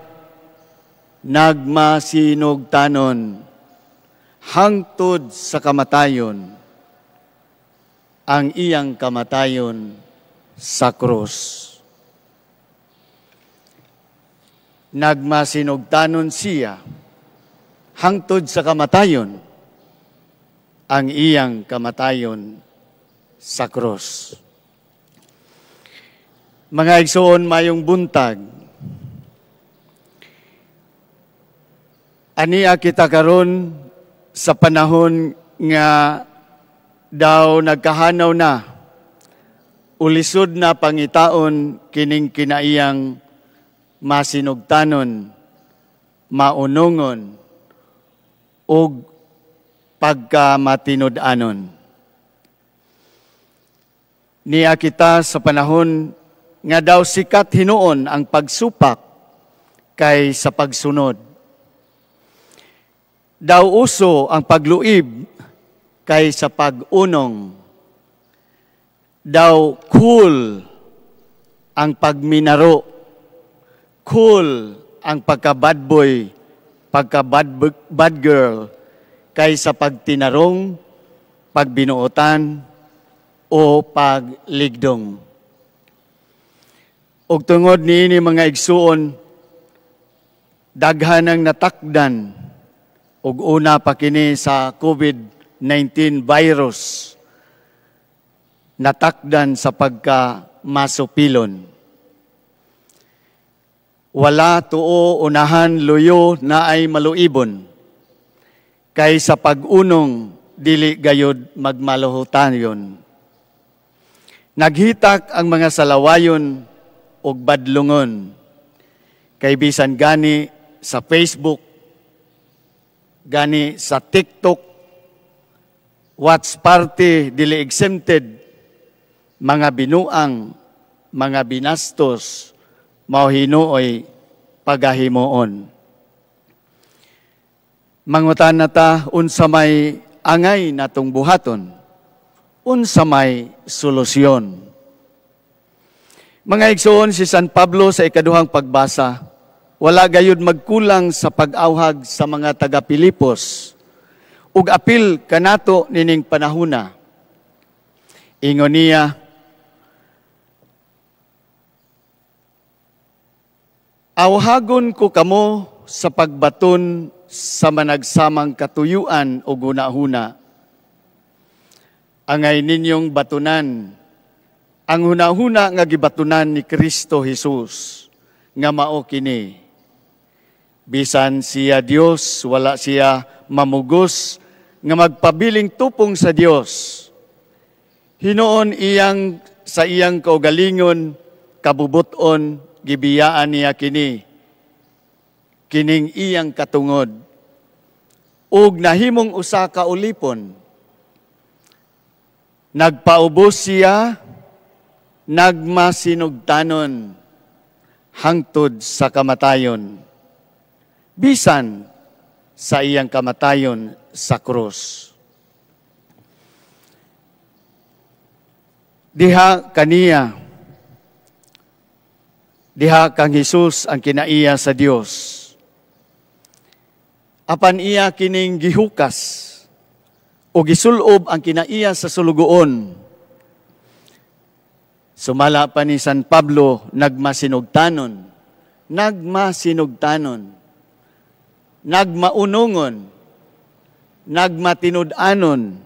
nagmasinugtanon, hangtod sa kamatayon, ang iyang kamatayon sa krus. Nagmasinugtanon siya, hangtod sa kamatayon, ang iyang kamatayon sa krus. Mga igsoon, mayong buntag. Ania kita karon sa panahon nga daw nagkahanaw na, ulisod na pangitaon kining kinaiyang masinugtanon, maunungon, ug pagkamatinud-anon. Niya kita sa panahon nga daw sikat hinuon ang pagsupak kay sa pagsunod. Daw uso ang pagluib kay sa pag-unong. Daw cool ang pagminaro. Cool ang pagka-bad boy, pagka-bad bad girl kay sa pagtinarong, pagbinuotan, o pagligdong. Ug tungod niini, mga igsuon, daghan ang natakdan ug una pa kini sa COVID-19 virus, natakdan sa pagka masupilon. Wala tuo unahan luyo na ay maluibon, kay sa pag-unong dili gayod magmaluhutan yon. Naghitak ang mga salawayon ug badlungon, kay bisan gani sa Facebook, gani sa TikTok, watch party dili exempted, mga binuang, mga binastos, mao hinuoy pagahimuon. Mangutan na ta unsa may angay natong buhaton, unsa may solusyon. Mga igsoon, si San Pablo sa ikaduhang pagbasa, wala gayud magkulang sa pag-awhag sa mga taga-Pilipos ug apil kanato nining panahuna. Ingon niya, "Awhagon ko kamo sa pagbaton sa managsamang katuyuan o hunahuna. Angay ninyong batunan ang hunahuna nga gibatunan ni Kristo Jesus, nga mao kini. Bisan siya Dios, wala siya mamugos nga magpabiling tupong sa Dios. Hinuon iyang sa iyang kaugalingon kabubuton gibiyaan niya kini, kining iyang katungod, ug nahimong usa ka ulipon. Nagpaubos siya, nagmasinugtanon hangtod sa kamatayon, bisan sa iyang kamatayon sa krus." Diha kaniya, diha kang Hesus ang kinaiya sa Dios. Apan iya kining gihukas o gisulob ang kinaiya sa sulugoon. Sumala pa ni San Pablo, nagmasinugtanon, nagmasinugtanon, nagmaunungon, nagmatinud-anon,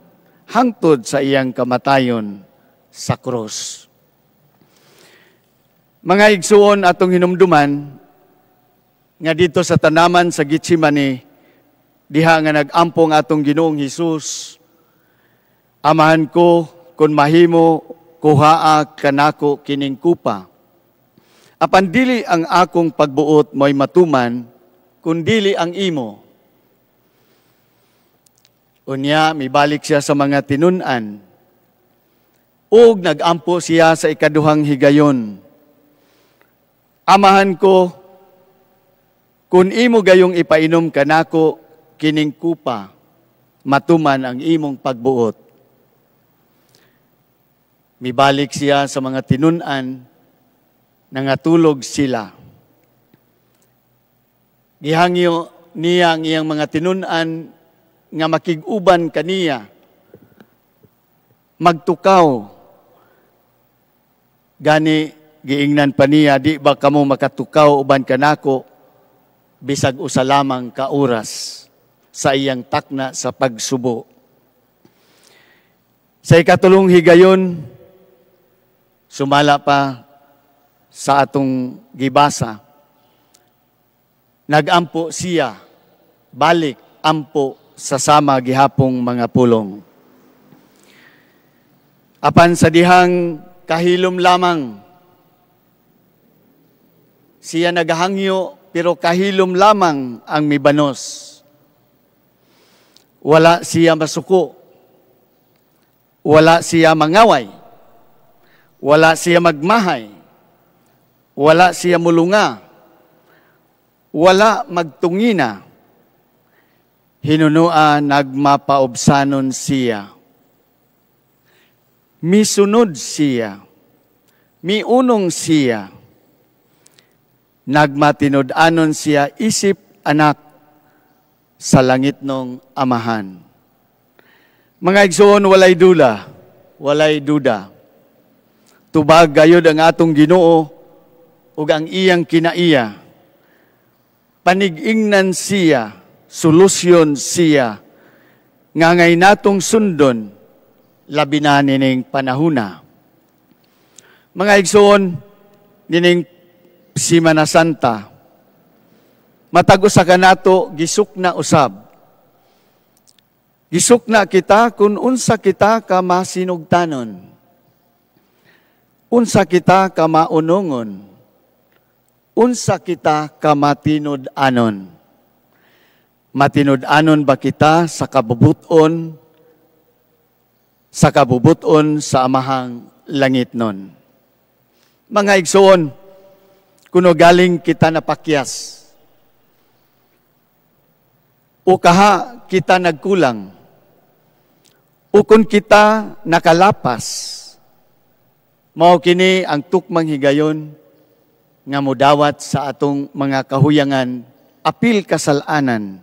hangtod sa iyang kamatayon sa krus. Mga igsuon, atong hinumduman nga dito sa tanaman sa Getsemane, diha nga nag-ampong atong Ginoong Hesus, "Amahan ko, kung mahimo, kuhaa kanako kining kupa. Apan dili ang akong pagbuot mo'y matuman, kundili ang imo." Unya, mibalik siya sa mga tinun-an, ug nagampo siya sa ikaduhang higayon, "Amahan ko, kung imo gayong ipainom kanako kining kupa, matuman ang imong pagbuot." Mibalik siya sa mga tinun-an, nangatulog sila. Gihangyo niya ang iyang mga tinun-an nga makig-uban kaniya, magtukaw. Gani giingnan pa niya, "Di ba kamo makatukaw uban kanako bisag usa lamang ka oras?" sa iyang takna sa pagsubo. Sa ikatulong higayon, sumala pa sa atong gibasa, nagampo siya Balik ampo sa sama gihapong mga pulong. Apan sa dihang kahilom lamang, siya nagahangyo pero kahilom lamang ang mibanos. Wala siya masuko. Wala siya mangaway. Wala siya magmahay. Wala siya mulunga. Wala magtungina. Hinunua nagmapaobsanon siya. Misunod siya. Miunong siya. Nagmatinud-anon siya isip anak sa langit nung amahan. Mga igsoon, walay dula, walay duda. Tubag gayod ang atong Ginoo ug ang iyang kinaiya. Panigingnan siya, solusyon siya, nga ngay natong sundon, labi na nining panahuna. Mga igsoon, nining Simana Santa, matag usa ka nato gisukna usab. Gisukna kita kung unsa kita ka masinugtanon, unsa kita ka maunongon, unsa kita ka matinud-anon. Matinud-anon ba kita sa kabubuton sa Amahang langit nun? Mga igsoon, kuno galing kita napakyas, o kaha kita nagkulang, o kung kita nakalapas, mao kini ang tukmang higayon nga mudawat sa atong mga kahuyangan, apil kasalanan.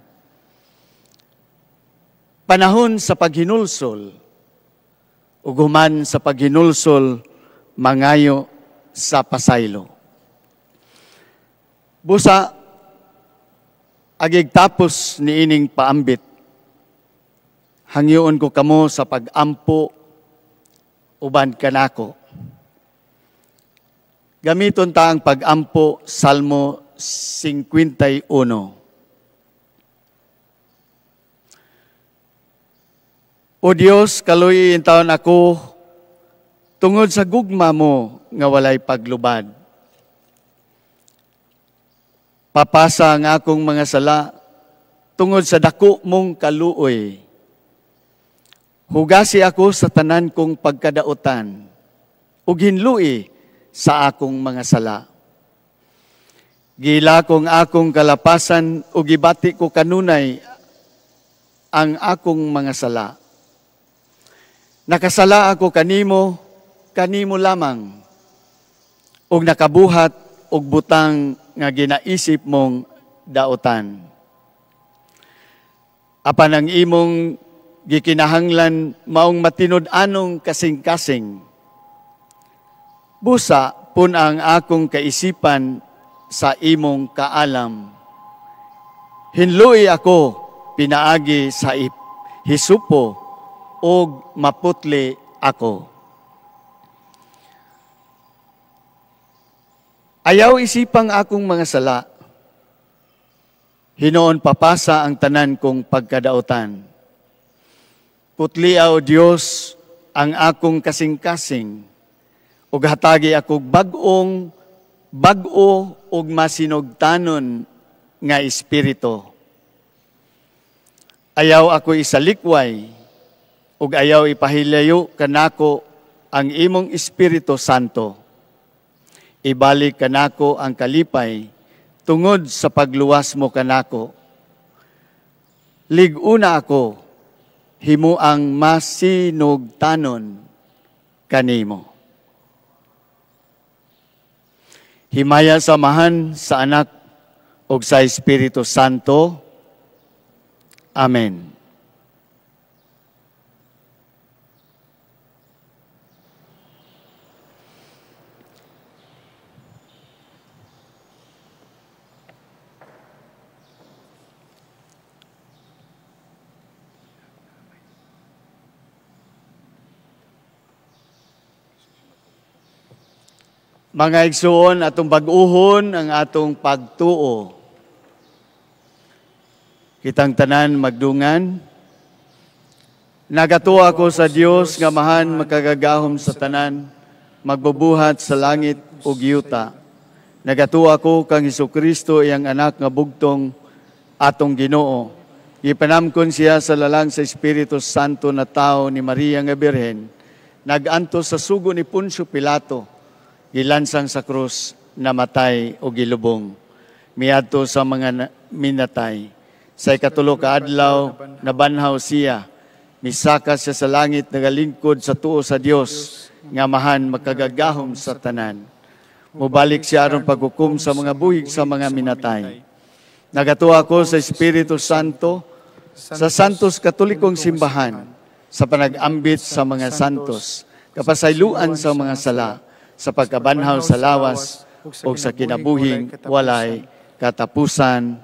Panahon sa paghinulsol, ug human sa paghinulsol, mangayo sa pasaylo. Busa, agig tapos niining paambit, hangyoon ko kamo sa pagampo uban kanako. Gamiton ta ang pagampo, Salmo 51. O Dios, kaluoy taon ako tungod sa gugma mo nga walay paglubad. Papasa ang akong mga sala tungod sa dako mong kaluoy. Hugasi ako sa tanan kong pagkadautan ug hinlui sa akong mga sala. Gila kong akong kalapasan ug gibati ko kanunay ang akong mga sala. Nakasala ako kanimo, kanimo lamang, ug nakabuhat og butang nga ginaisip mong dautan. Apan ang imong gikinahanglan maong matinud-anong kasing-kasing. Busa pun ang akong kaisipan sa imong kaalam. Hinlui ako pinaagi sa hisupo og maputli ako. Ayaw isipang akong mga sala. Hinoon papasa ang tanan kong pagkadautan. Putlia, o Dios, ang akong kasing-kasing, ug hatagi ako bag-ong bag-o ug masinugtanon nga espiritu. Ayaw ako isalikway, ug ayaw ipahilayo kanako ang imong Espiritu Santo. Ibalik kanako ang kalipay tungod sa pagluwas mo kanako. Lig-una ako, himuang masinugtanon kanimo. Himaya sa Amahan, sa Anak, ug sa Espiritu Santo. Amen. Mga igsuon, atong bag-uhon ang atong pagtuo. Kitang tanan magdungan. Nagatuo ako sa Dios nga mahan makagagahom sa tanan, magbubuhat sa langit ug yuta. Nagatuo ako kang Hesukristo iyang anak nga bugtong atong Ginoo. Gipanamkon siya sa lalang sa Espiritu Santo na tao ni Maria nga Birhen. Nagantos sa sugo ni Poncio Pilato, gilansang sa krus, namatay o gilubong. Miadto sa mga minatay. Sa ikatulo ka adlaw, nabanhaw siya. Misaka siya sa langit, nagalingkod sa tuo sa Dios nga mahan makagagahom sa tanan. Mubalik siya aron paghukom sa mga buhig sa mga minatay. Nagatuo ako sa Espiritu Santo, sa Santos Katolikong Simbahan, sa panag-ambit sa mga santos, kapasayloan sa mga sala, sa pagkabanhaw sa lawas, o sa kinabuhing walay katapusan.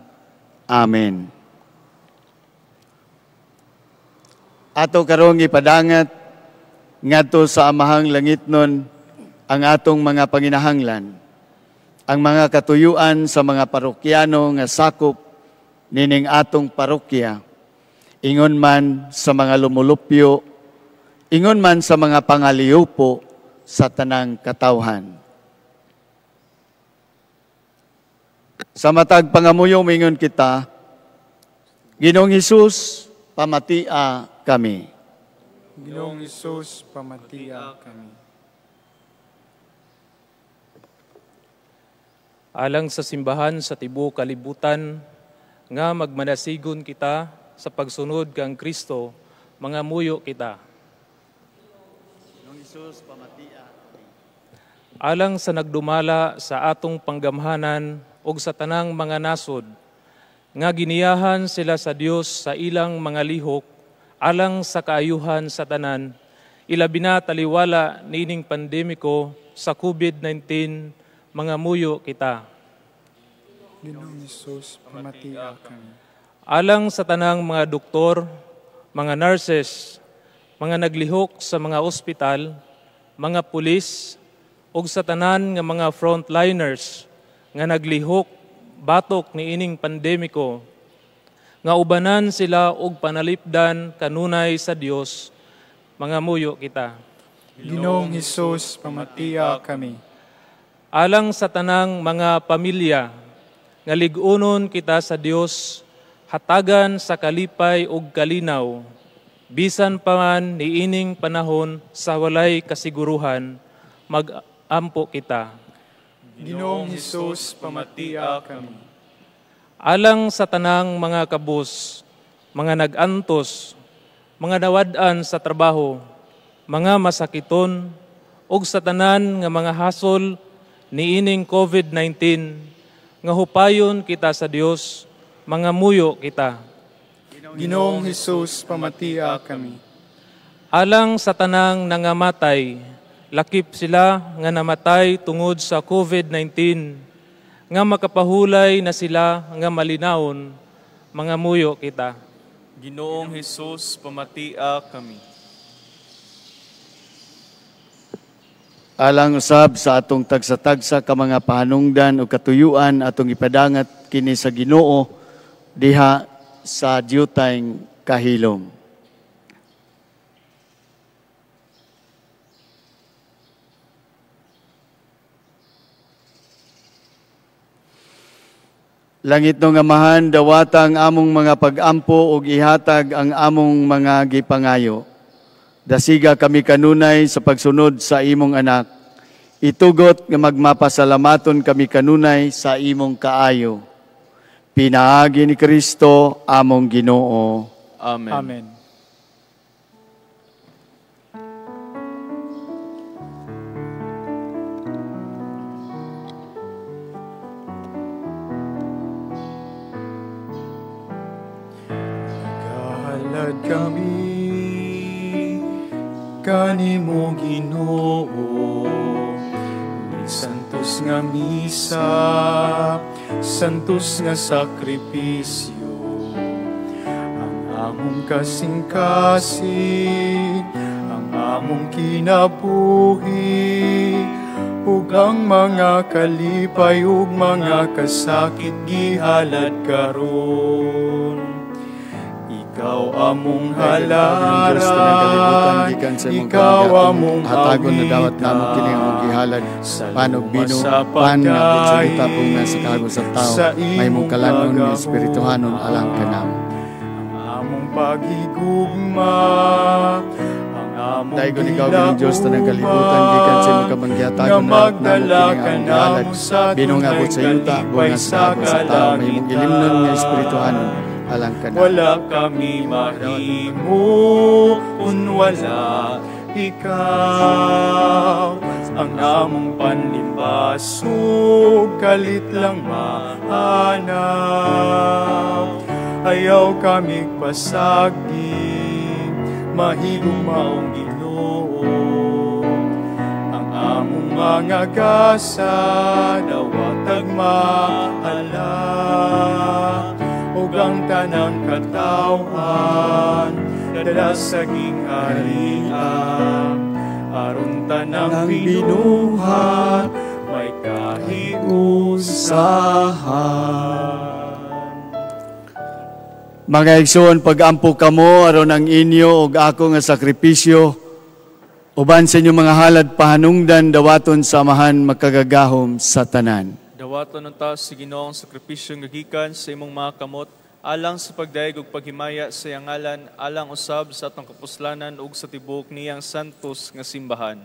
Amen. Ato karong ipadangat ngadto sa Amahang Langitnon ang atong mga panginahanglan, ang mga katuyuan sa mga parokyano nga sakop nining atong parokya, ingon man sa mga lumulupyo, ingon man sa mga pangaliupo sa tanang katawhan. Sa matag pangamuyo mingon kita, Ginoong Hesus, pamatia kami.
Ginoong Hesus, pamatia kami.
Alang sa simbahan sa tibuok kalibutan, nga magmanasigon kita sa pagsunod kang Kristo, mga muyo kita.
Ginoong Hesus, pamatia kami.
Alang sa nagdumala sa atong panggamhanan ug sa tanang mga nasod, nga giniyahan sila sa Dios sa ilang mga lihok, alang sa kaayuhan sa tanan, ilabi na taliwala niining pandemiko sa COVID-19, mga muyo kita.
Ginoong Hesus, pamatia kami.
Alang sa tanang mga doktor, mga nurses, mga naglihok sa mga ospital, mga pulis, ug sa tanan nga mga frontliners nga naglihok batok niining pandemiko, nga ubanan sila og panalipdan kanunay sa Dios, mga muyo kita.
Ginoong Hesus, pamatia kami.
Alang sa tanang mga pamilya, nga lig-unon kita sa Dios, hatagan sa kalipay ug kalinaw, bisan pa man niining panahon sa walay kasiguruhan, mag-ampo kita.
Ginoong Hesus, pamatia kami.
Alang sa tanang mga kabus, mga nag-antos, mga nawad-an sa trabaho, mga masakiton, ug sa tanan nga mga hasol niining COVID-19, nga hupayon kita sa Dios, mga muyo kita.
Ginoong Hesus, pamatia kami.
Alang sa tanang nangamatay, lakip sila nga namatay tungod sa COVID-19, nga makapahulay na sila nga malinawon, mga muyo kita.
Ginoong Hesus, pamatia kami.
Alang usab sa atong tagsa-tagsa ka mga pahanungdan o katuyuan atong ipadangat kini sa Ginoo diha sa diyutayng kahilom. Langit nung Amahan, dawata ang among mga pag-ampo ug ihatag ang among mga gipangayo. Dasiga kami kanunay sa pagsunod sa imong anak. Itugot nga magmapasalamaton kami kanunay sa imong kaayo. Pinaagi ni Kristo among Ginoo.
Amen.
Amen. Nagahalad kami kanimo Ginoo, ni santos nga misa, santos nga sakripisyo, ang among kasing-kasing, ang among kinabuhi, ug ang mga kalipay ug mga kasakit gihalad karon.
Ikaw among halaran, ikaw among
hatagon na dawat namo kini among gihalad, pan ug bino, pan nga abot sa yuta, bunga sa kagos sa tao, mahimong kalanon nga espirituhanon alang kanamo.
Ang among paghigugma, ang among
Daigon ikaw Ginoong Dios tanang kalibutan gikan sa imong kamanggihatagon na dawat namo kini among gihalad, bino nga abot sa yuta, bunga sa kagos sa tao, mahimong ilimnon nga espirituhanon alang kanamo.
Wala kami mahimo kung wala ikaw. Ang among panlimbasog, kalit lang mahanap. Ayaw kami pasagi, mahigugmaong Ginoo. Ang among mga gasa, dawatag mahala. Ug ang tanang katawhan, dala sa gingharian. Aron tanang binuhat, may kahiusahan.
Mga igsoon, pag-ampo kamo aron ang inyo ug ako nga sakripisyo uban sa inyong mga halad pahanungdan dawaton sa Amahan makagagahom sa tanan.
Dawaton unta sa Ginoo ang sakripisyo nga gikan sa imong mga kamot alang sa pagdayeg ug paghimaya sa iyang ngalan, alang usab sa atong kapuslanan ug sa tibuok niyang santos nga simbahan.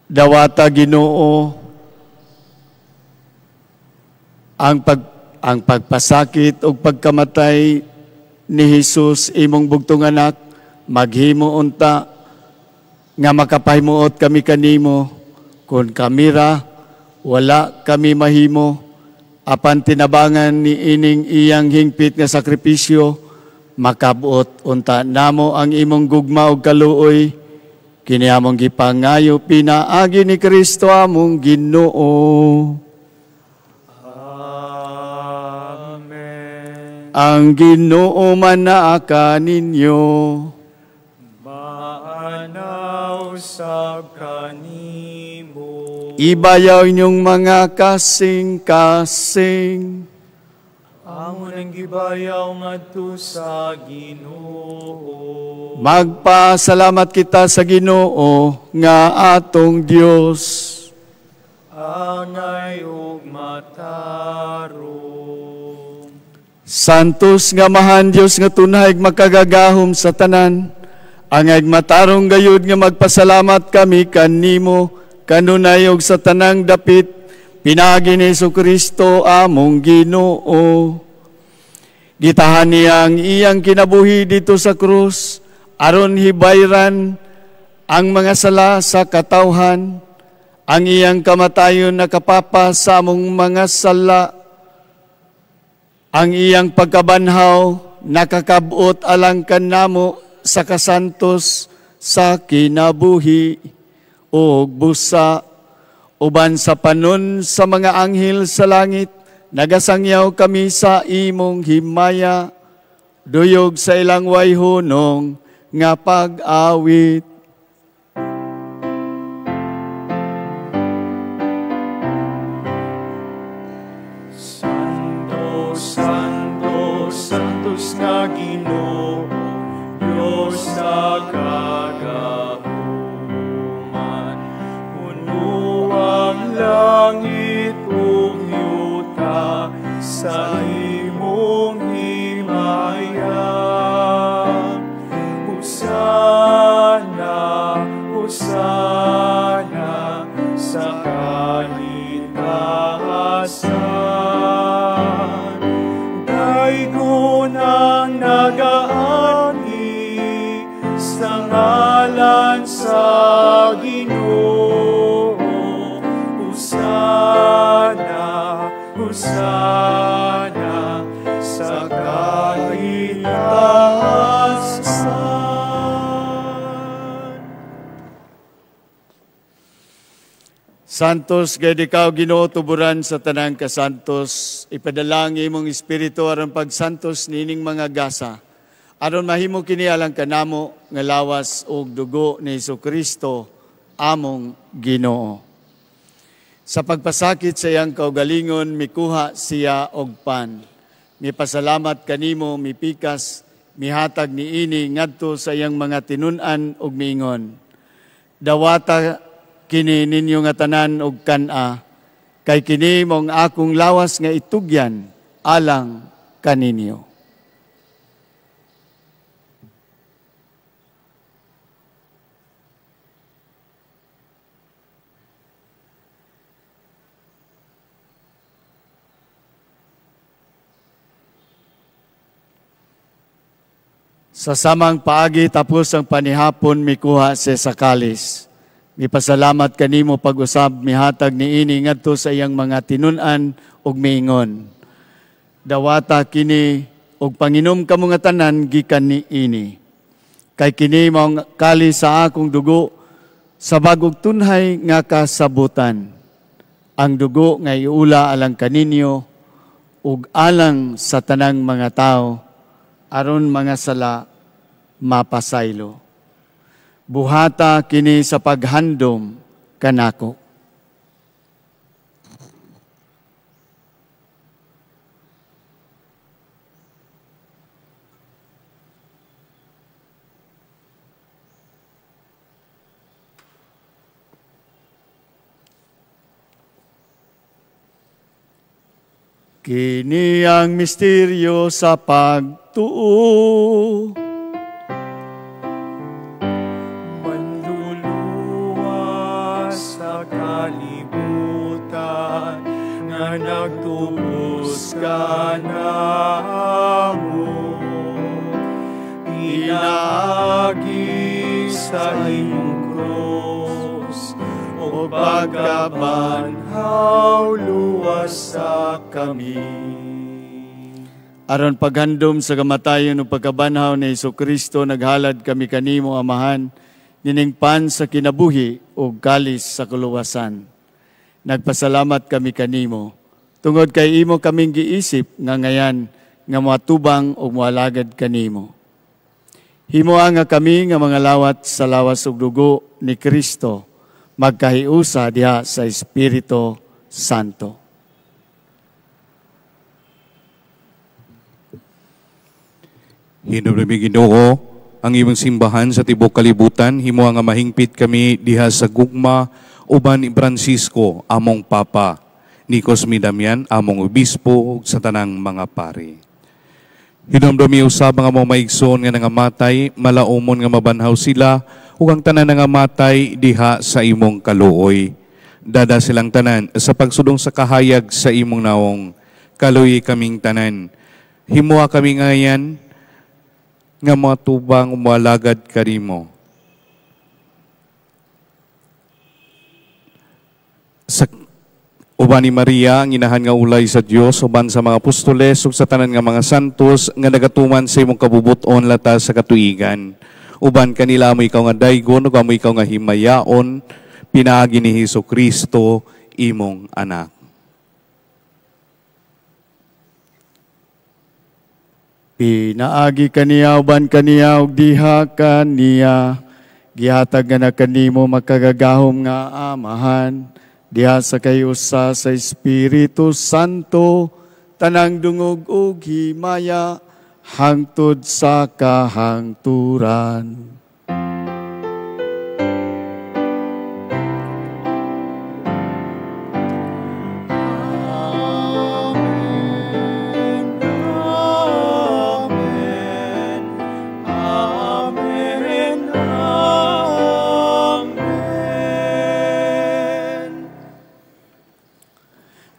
Dawata Ginoo ang pagpasakit ug pagkamatay ni Hesus imong bugtong anak, maghimo unta nga makapahimuot kami kanimo kun kamira wala kami mahimo, apan tinabangan ni ining iyang hingpit nga sakripisyo, makabuot unta namo ang imong gugma ug kaluoy, kini among gipangayo pinaagi ni Kristo among Ginoo.
Amen.
Ang Ginoo manaa kaninyo,
maanaw sab kanimo.
Ibayaw inyong mga kasing-kasing.
Amo nang gibayaw ngadto sa Ginoo.
Magpasalamat kita sa Ginoo nga atong Dios.
Angay ug matarong.
Santos nga Amahan Dios nga tunay makagagahom sa tanan, angay matarong gayud nga magpasalamat kami kanimo kanunay og sa tanang dapit pinaagi ni Jesucristo among Ginoo. Gitahan niya ang iyang kinabuhi dito sa krus aron hibayran ang mga sala sa katawhan. Ang iyang kamatayon nakapapa sa among mga sala. Ang iyang pagkabanhaw nakakabot alang kanamo sa kasantos sa kinabuhi ug busa. Uban sa panon sa mga anghel sa langit, nagasangyaw kami sa imong himaya, duyog sa ilang wayhunong nga pag-awit.
Santo, Santo, Santos nga Ginoo, Dios sa kagahuman, puno ang langit ug yuta sa imong himaya. Hosana, Hosana sa kahitasan. Daygon ang nagaanhi sa ngalan sa Ginoo. Hosana, Hosana sa kahitasan.
Santos gayud ikaw Ginoo tuburan sa tanang kasantos, ipadala ang imong espiritu aron pagsantos nining mga gasa, aron mahimo kini alang kanamo nga lawas ug dugo ni Hesukristo among Ginoo. Sa pagpasakit sa iyang kaugalingon, mikuha siya og pan. Mipasalamat kanimo, mipikas, mihatag niini ngadto sa iyang mga tinun-an ug miingon. Dawata kini ninyo nga tanan og kan-a, kay kini mong akong lawas nga itugyan alang kaninyo. Sa samang paagi tapos ang panihapon mikuha siya sa kalis. Mipasalamat kanimo pag-usab mihatag niini ngadto sa iyang mga tinun-an ug miingon. Dawata kini ug panginom kamo nga tanan gikan niini. Kay kini maong kalis sa akong dugo sa bagong tunhay nga kasabutan. Ang dugo nga iula alang kaninyo ug alang sa tanang mga tao aron mga sala mapasaylo. Buhata kini sa paghandom kanako. Kini ang misteryo sa pagtuo.
Manluluwas sa kalibutan nga nagtubos ka namo, pinaagi sa imong krus o pagkabanhaw luwas sa kami.
Aron paghandom sa kamatayon ug pagkabanhaw ni Hesukristo, naghalad kami kanimo, Amahan, niningpan sa kinabuhi ug kalis sa kuluwasan. Nagpasalamat kami kanimo tungod kay imo kaming giisip nga ngayan nga moatubang ug moalagad kanimo. Himoa nga kami nga mga lawat sa lawas ug dugo ni Kristo magkahiusa diha sa Espiritu Santo.
Hinumdumi Ginoo ang imong simbahan sa tibuok kalibutan, himoa nga mahingpit kami diha sa gugma uban ni Francisco among Papa, ni Cosme Damian among obispo ug sa tanang mga pari. Hinumdumi usab ang among maigsoon nga nangamatay, malaumon nga mabanhaw sila ug ang tanan nangamatay diha sa imong kaluoy. Dada silang tanan sa pagsudong sa kahayag sa imong naong. Kaluoy kaming tanan. Himoa kami ngayan nga moatubang moalagad kanimo. Sa uban ni Maria, ang inahan nga ulay sa Dios, uban sa mga apostoles ug sa tanan nga mga santos nga nagatuman sa imong kabubut-on lata sa katuigan. Uban kanila amo ikaw nga daygon ug amo ikaw nga himayaon pinaagi ni Hesus Kristo imong anak.
Pinaagi kaniya uban kaniya ug diha kaniya, gihatag nga na kanimo makagagahom nga Amahan, diha sa kayusa sa Espiritu Santo, tanang dungog ug himaya hangtod sa kahangturan.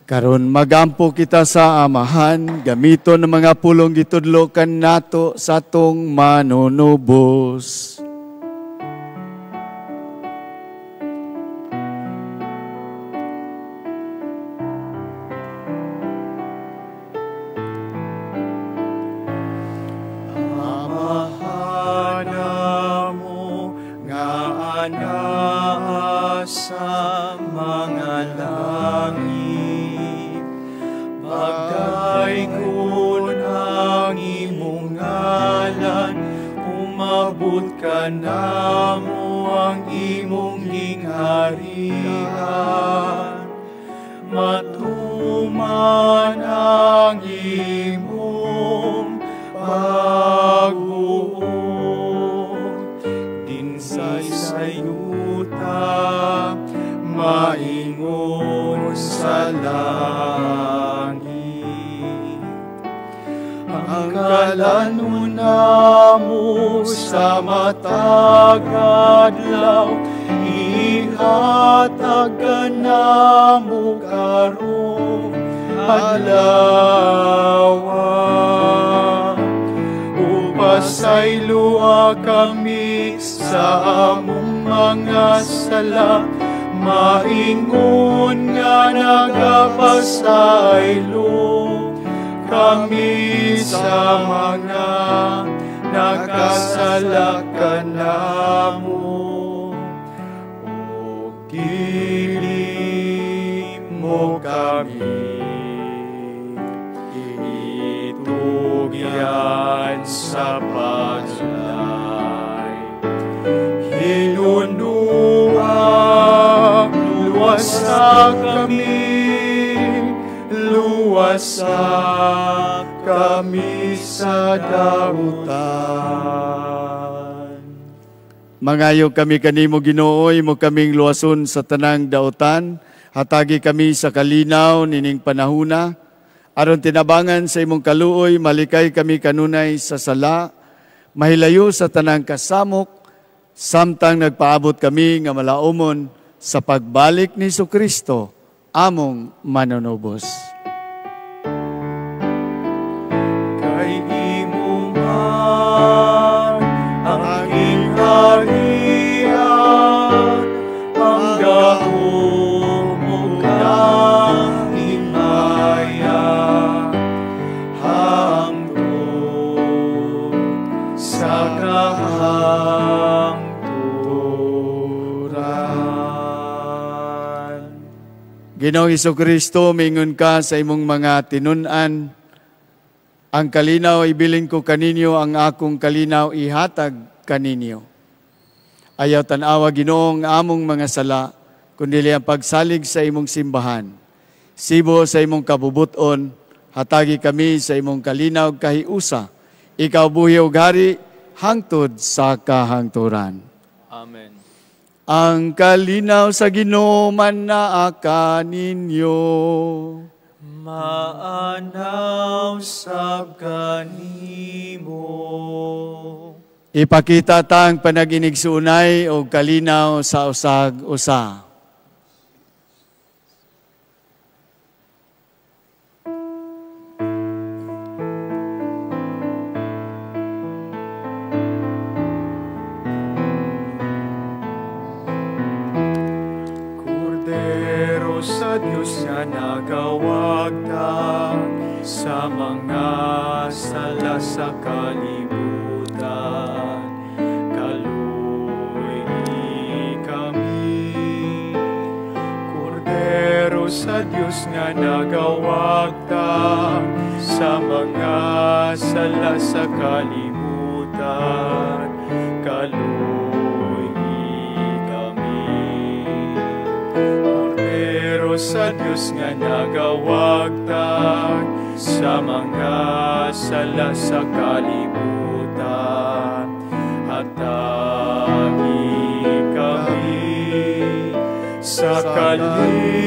Karon magampo kita sa Amahan, gamiton ang mga pulong gitudlo kanato sa atong manunubos.
Amahan namo nga anaa sa mga langit, pagdaygon ang imong ngalan, umabot ka namo ang imong gingharian. Matuman ang imong imong pagbuot din sa yuta, maingon sa langit. Ang kalan-on namo sa matag adlaw, ihatag kanamo karong adlaw. Upasayloa kami sa among mga sala, maingon nga nagapasaylo kami sa mga nakasala kanamo. O dili mo kami itugyan sa pagsulay, hinunua luwasa kami, luwasa kami sa dautan.
Mangayo kami kanimo Ginoo, imo kaming luwason sa tanang dautan. Hatagi kami sa kalinaw nining panahuna, aron tinabangan sa imong kaluoy, malikay kami kanunay sa sala, mahilayo sa tanang kasamok, samtang nagpaabot kami nga malaumon sa pagbalik ni Jesucristo, among manunubos.
Kay imo man ang gingharian, ang gahom ug ang himaya, hangtod sa kahangturan.
Ginoong Jesucristo, mingon ka sa imong mga tinun-an, ang kalinaw ibilin ko kaninyo, ang akong kalinaw ihatag kaninyo. Ayaw tan-awa, Ginoo, ang among mga sala, kundi ang pagsalig sa imong simbahan. Sibo sa imong kabubuton, hatagi kami sa imong kalinaw kahiusa. Ikaw buhi ug hari, hangtod sa kahangturan.
Amen.
Ang kalinaw sa Ginoo man naa kaninyo.
Maanaw sab kanimo.
Ipakita ta ang panaginigsuunay o kalinaw sa usag-usa.
Kordero sa Diyos nga nagawagtang sa mga sala sa kalibutan, kaluoy kami. Kordero sa Diyos nga nagawagtang sa mga sala sa kalibutan, kaluoy kami. Kordero sa Diyos nga nagawagtang sa mga sala sa kalibutan, hatagi kami sa kalinaw.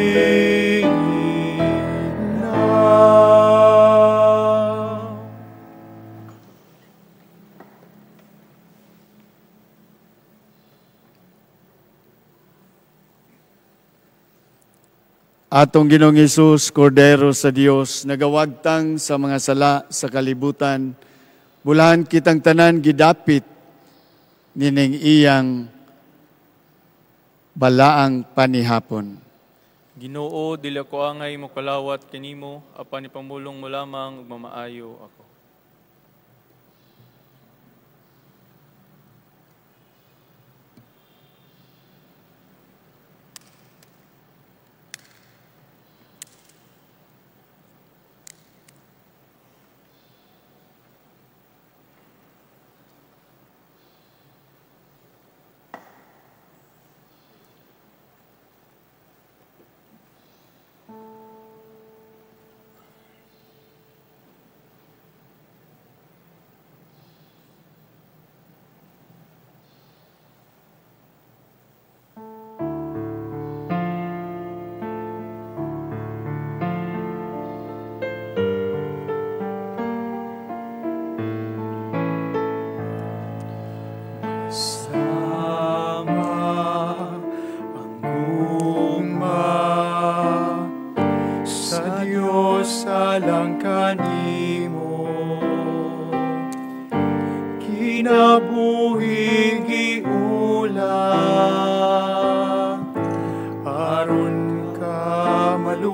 Atong Ginoong Hesus, Kordero sa Dios, nagawagtang sa mga sala sa kalibutan, bulahan kitang tanan gidapit nining iyang balaang panihapon.
Ginoo, dili ako angay mokalawat kanimo, apan ipamulong mo lamang ug mamaayo ako.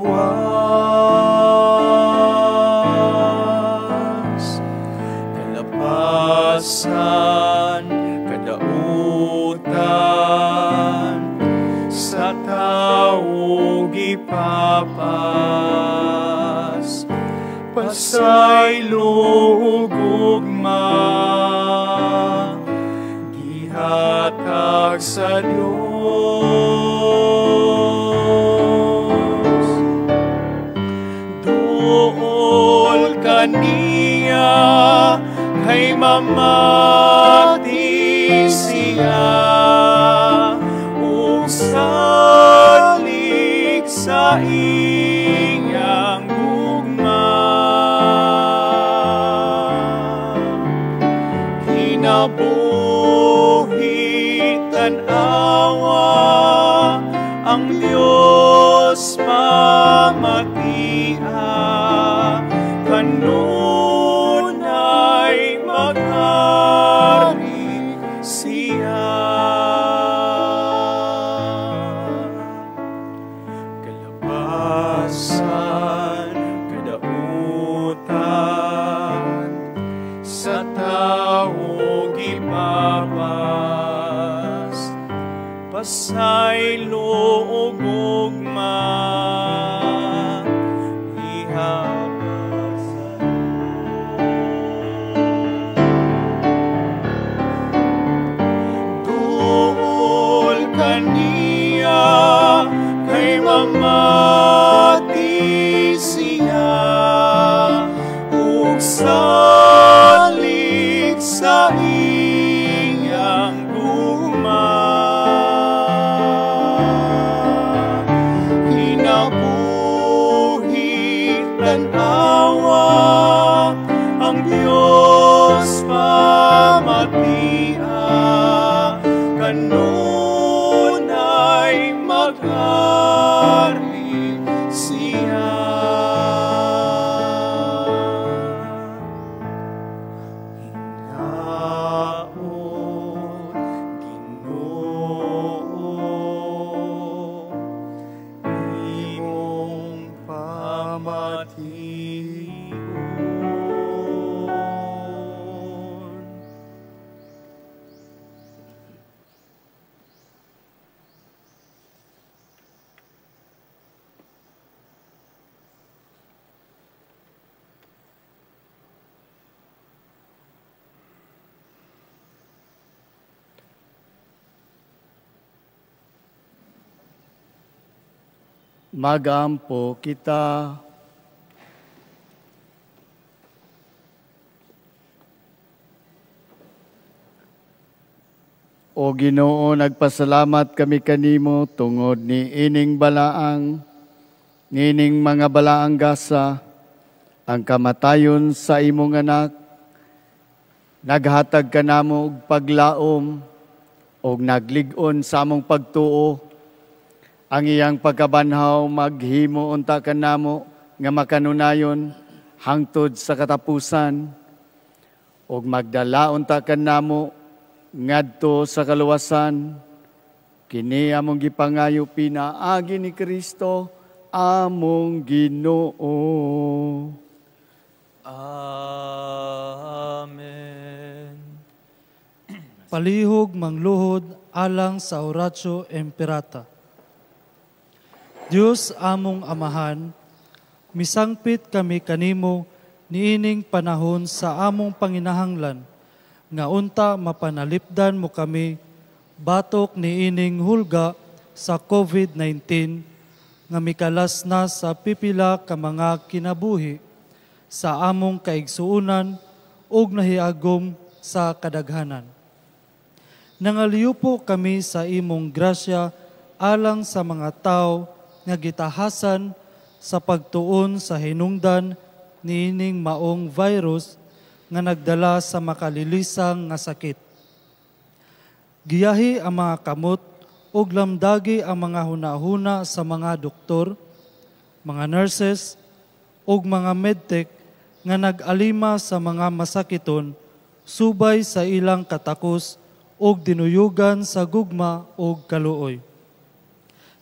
luwas, kalapasan, kadautan, sa tawo gipapas, pasaylo ug gugma, gihatag sa Dios. Duol kaniya kay mamati siya, ug salig sa iyang gugma. Kinabuhi tan-awa ang Dios pamatia, kanunay maghari siya. Kalapasan, kadautan, sa tawo gipapas, pasaylo ug gugma, ihabag sa Duol kaniya kay mamati siya, ug salig sa iyang gugma. Kinabuhi tan-awa ang Dios pamatia, kanunay maghari siya. Hinaot, Ginoo, imong pamation.
Magampo kita. O Ginoo, nagpasalamat kami kanimo tungod ni ining balaang, nining mga balaang gasa, ang kamatayon sa imong anak. Naghatag kanamo og paglaom og naglig-on sa among pagtuo. Ang iyang pagkabanhaw maghimo unta kanamo nga makanunayon hangtod sa katapusan, ug magdala unta kanamo ngadto sa kaluwasan. Kini among gipangayo pinaagi ni Kristo among Ginoo.
Amen.
Palihog mangluhod alang sa Oratio Imperata. Dios among Amahan, misangpit kami kanimo niining panahon sa among panginahanglan, nga unta mapanalipdan mo kami batok niining hulga sa COVID-19 nga mikalas na sa pipila ka mga kinabuhi sa among kaigsuonan ug nahiagom sa kadaghanan. Nangaliupo kami sa imong grasya alang sa mga tao nga gitahasan sa pagtuon sa hinungdan niining maong virus nga nagdala sa makalilisang nga sakit. Giyahi ang mga kamot ug lamdagi ang mga hunahuna sa mga doktor, mga nurses ug mga medtech nga nag-alima sa mga masakiton subay sa ilang katakos ug dinuyugan sa gugma ug kaluoy.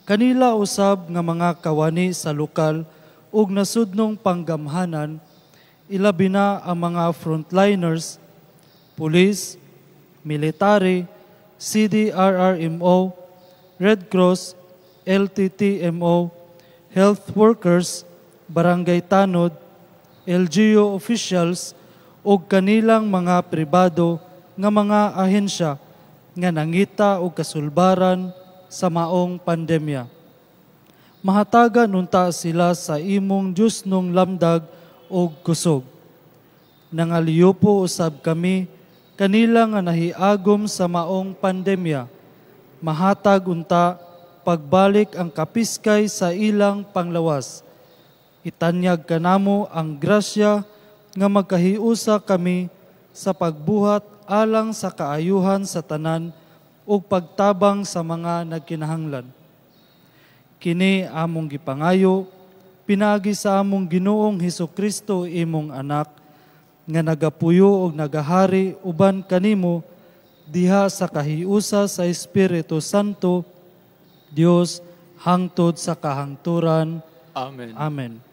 Kanila usab nga mga kawani sa lokal ug nasudnong panggamhanan, ilabi na ang mga frontliners, police, military, CDRRMO, Red Cross, LTTMO, health workers, barangay tanod, LGU officials, ug kanilang mga pribado nga mga ahensya nga nangita og kasulbaran sa maong pandemya. Mahatagan unta sila sa imong Diyosnong lamdag og kusog. Nangaliupo usab kami kanila nga nahiagom sa maong pandemya. Mahatag unta pagbalik ang kapiskay sa ilang panglawas. Itanyag kanamo ang grasya nga magkahiusa kami sa pagbuhat alang sa kaayuhan sa tanan ug pagtabang sa mga nagkinahanglan. Kini among gipangayo, pinaagi sa among Ginoong Hesukristo imong anak, nga nagapuyo og nagahari uban kanimo diha sa kahiusa sa Espiritu Santo, Dios hangtod sa kahangturan.
Amen.
Amen.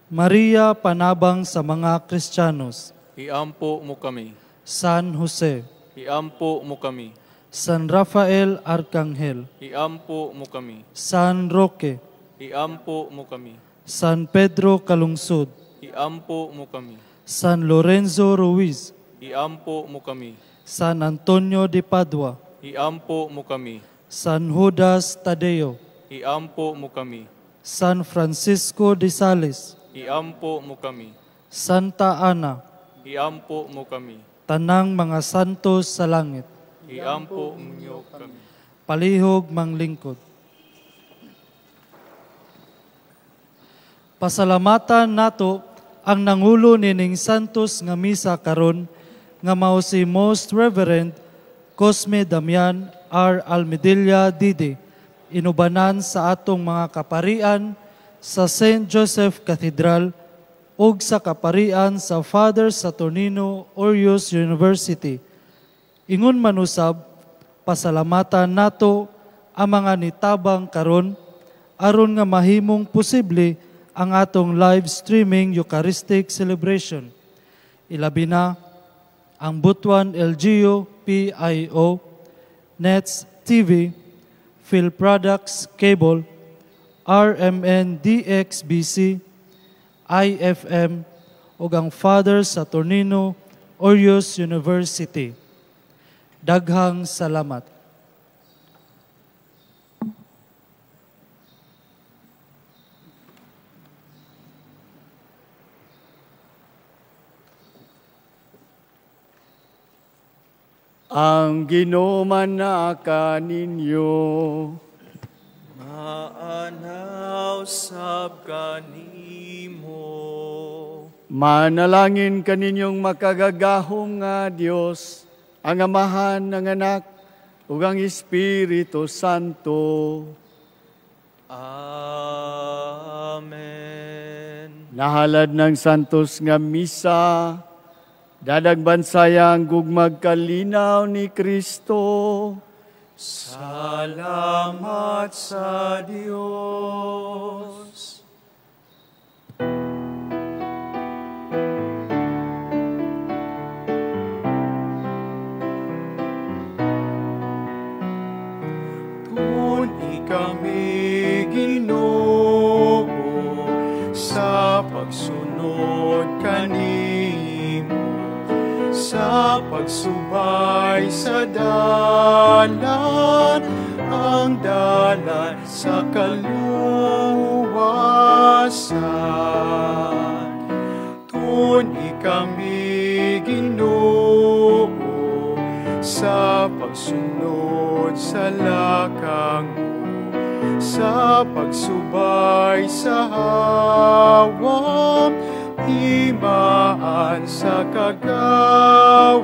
Maria, panabang sa mga Kristiyanos,
iampo mo kami.
San Jose,
iampo mo kami.
San Rafael Arcangel,
iampo mo kami.
San Roque,
iampo mo kami.
San Pedro Calungsod,
iampo mo kami.
San Lorenzo Ruiz,
iampo mo kami.
San Antonio de Padua,
iampo mo kami.
San Judas Tadeo,
iampo mo kami.
San Francisco de Sales,
iampo mo kami.
Santa Ana,
iampo mo kami.
Tanang mga santos sa langit,
iampo niyo kami.
Palihog manglingkod. Pasalamatan nato ang nangulo nining santos nga misa karon nga mao si Most Reverend Cosme Damian R. Almedilla Didi, inubanan sa atong mga kaparian sa St. Joseph Cathedral ug sa kaparian sa Father Saturnino Orius University. Ingon manusab, pasalamatan nato ang mga nitabang karon aron nga mahimong posible ang atong live streaming Eucharistic celebration. Ilabi na ang Butuan LGU PIO, Nets TV, Phil Products Cable, RMN DXBC, IFM, ug ang Father Saturnino Orius University. Daghang salamat.
Ang Ginoo man kaninyo.
Maanaw sab kanimo.
Manalangin kaninyong makagagahom nga Dios, ang Amahan, ang Anak, ug ang Espiritu Santo.
Amen.
Nahalad ng santos nga misa, dadagbansaya ang gugmag kalinaw ni Kristo.
Salamat sa Dios. Tuni kami, Ginoo, sa pagsunod kanimo, sa pagsubay sa dalan, ang dalan sa kaluwasan. Tuni kami, Ginoo, sa pagsunod sa lakang mo, sa pagsubay sa hawam, imaan sa kagawasan.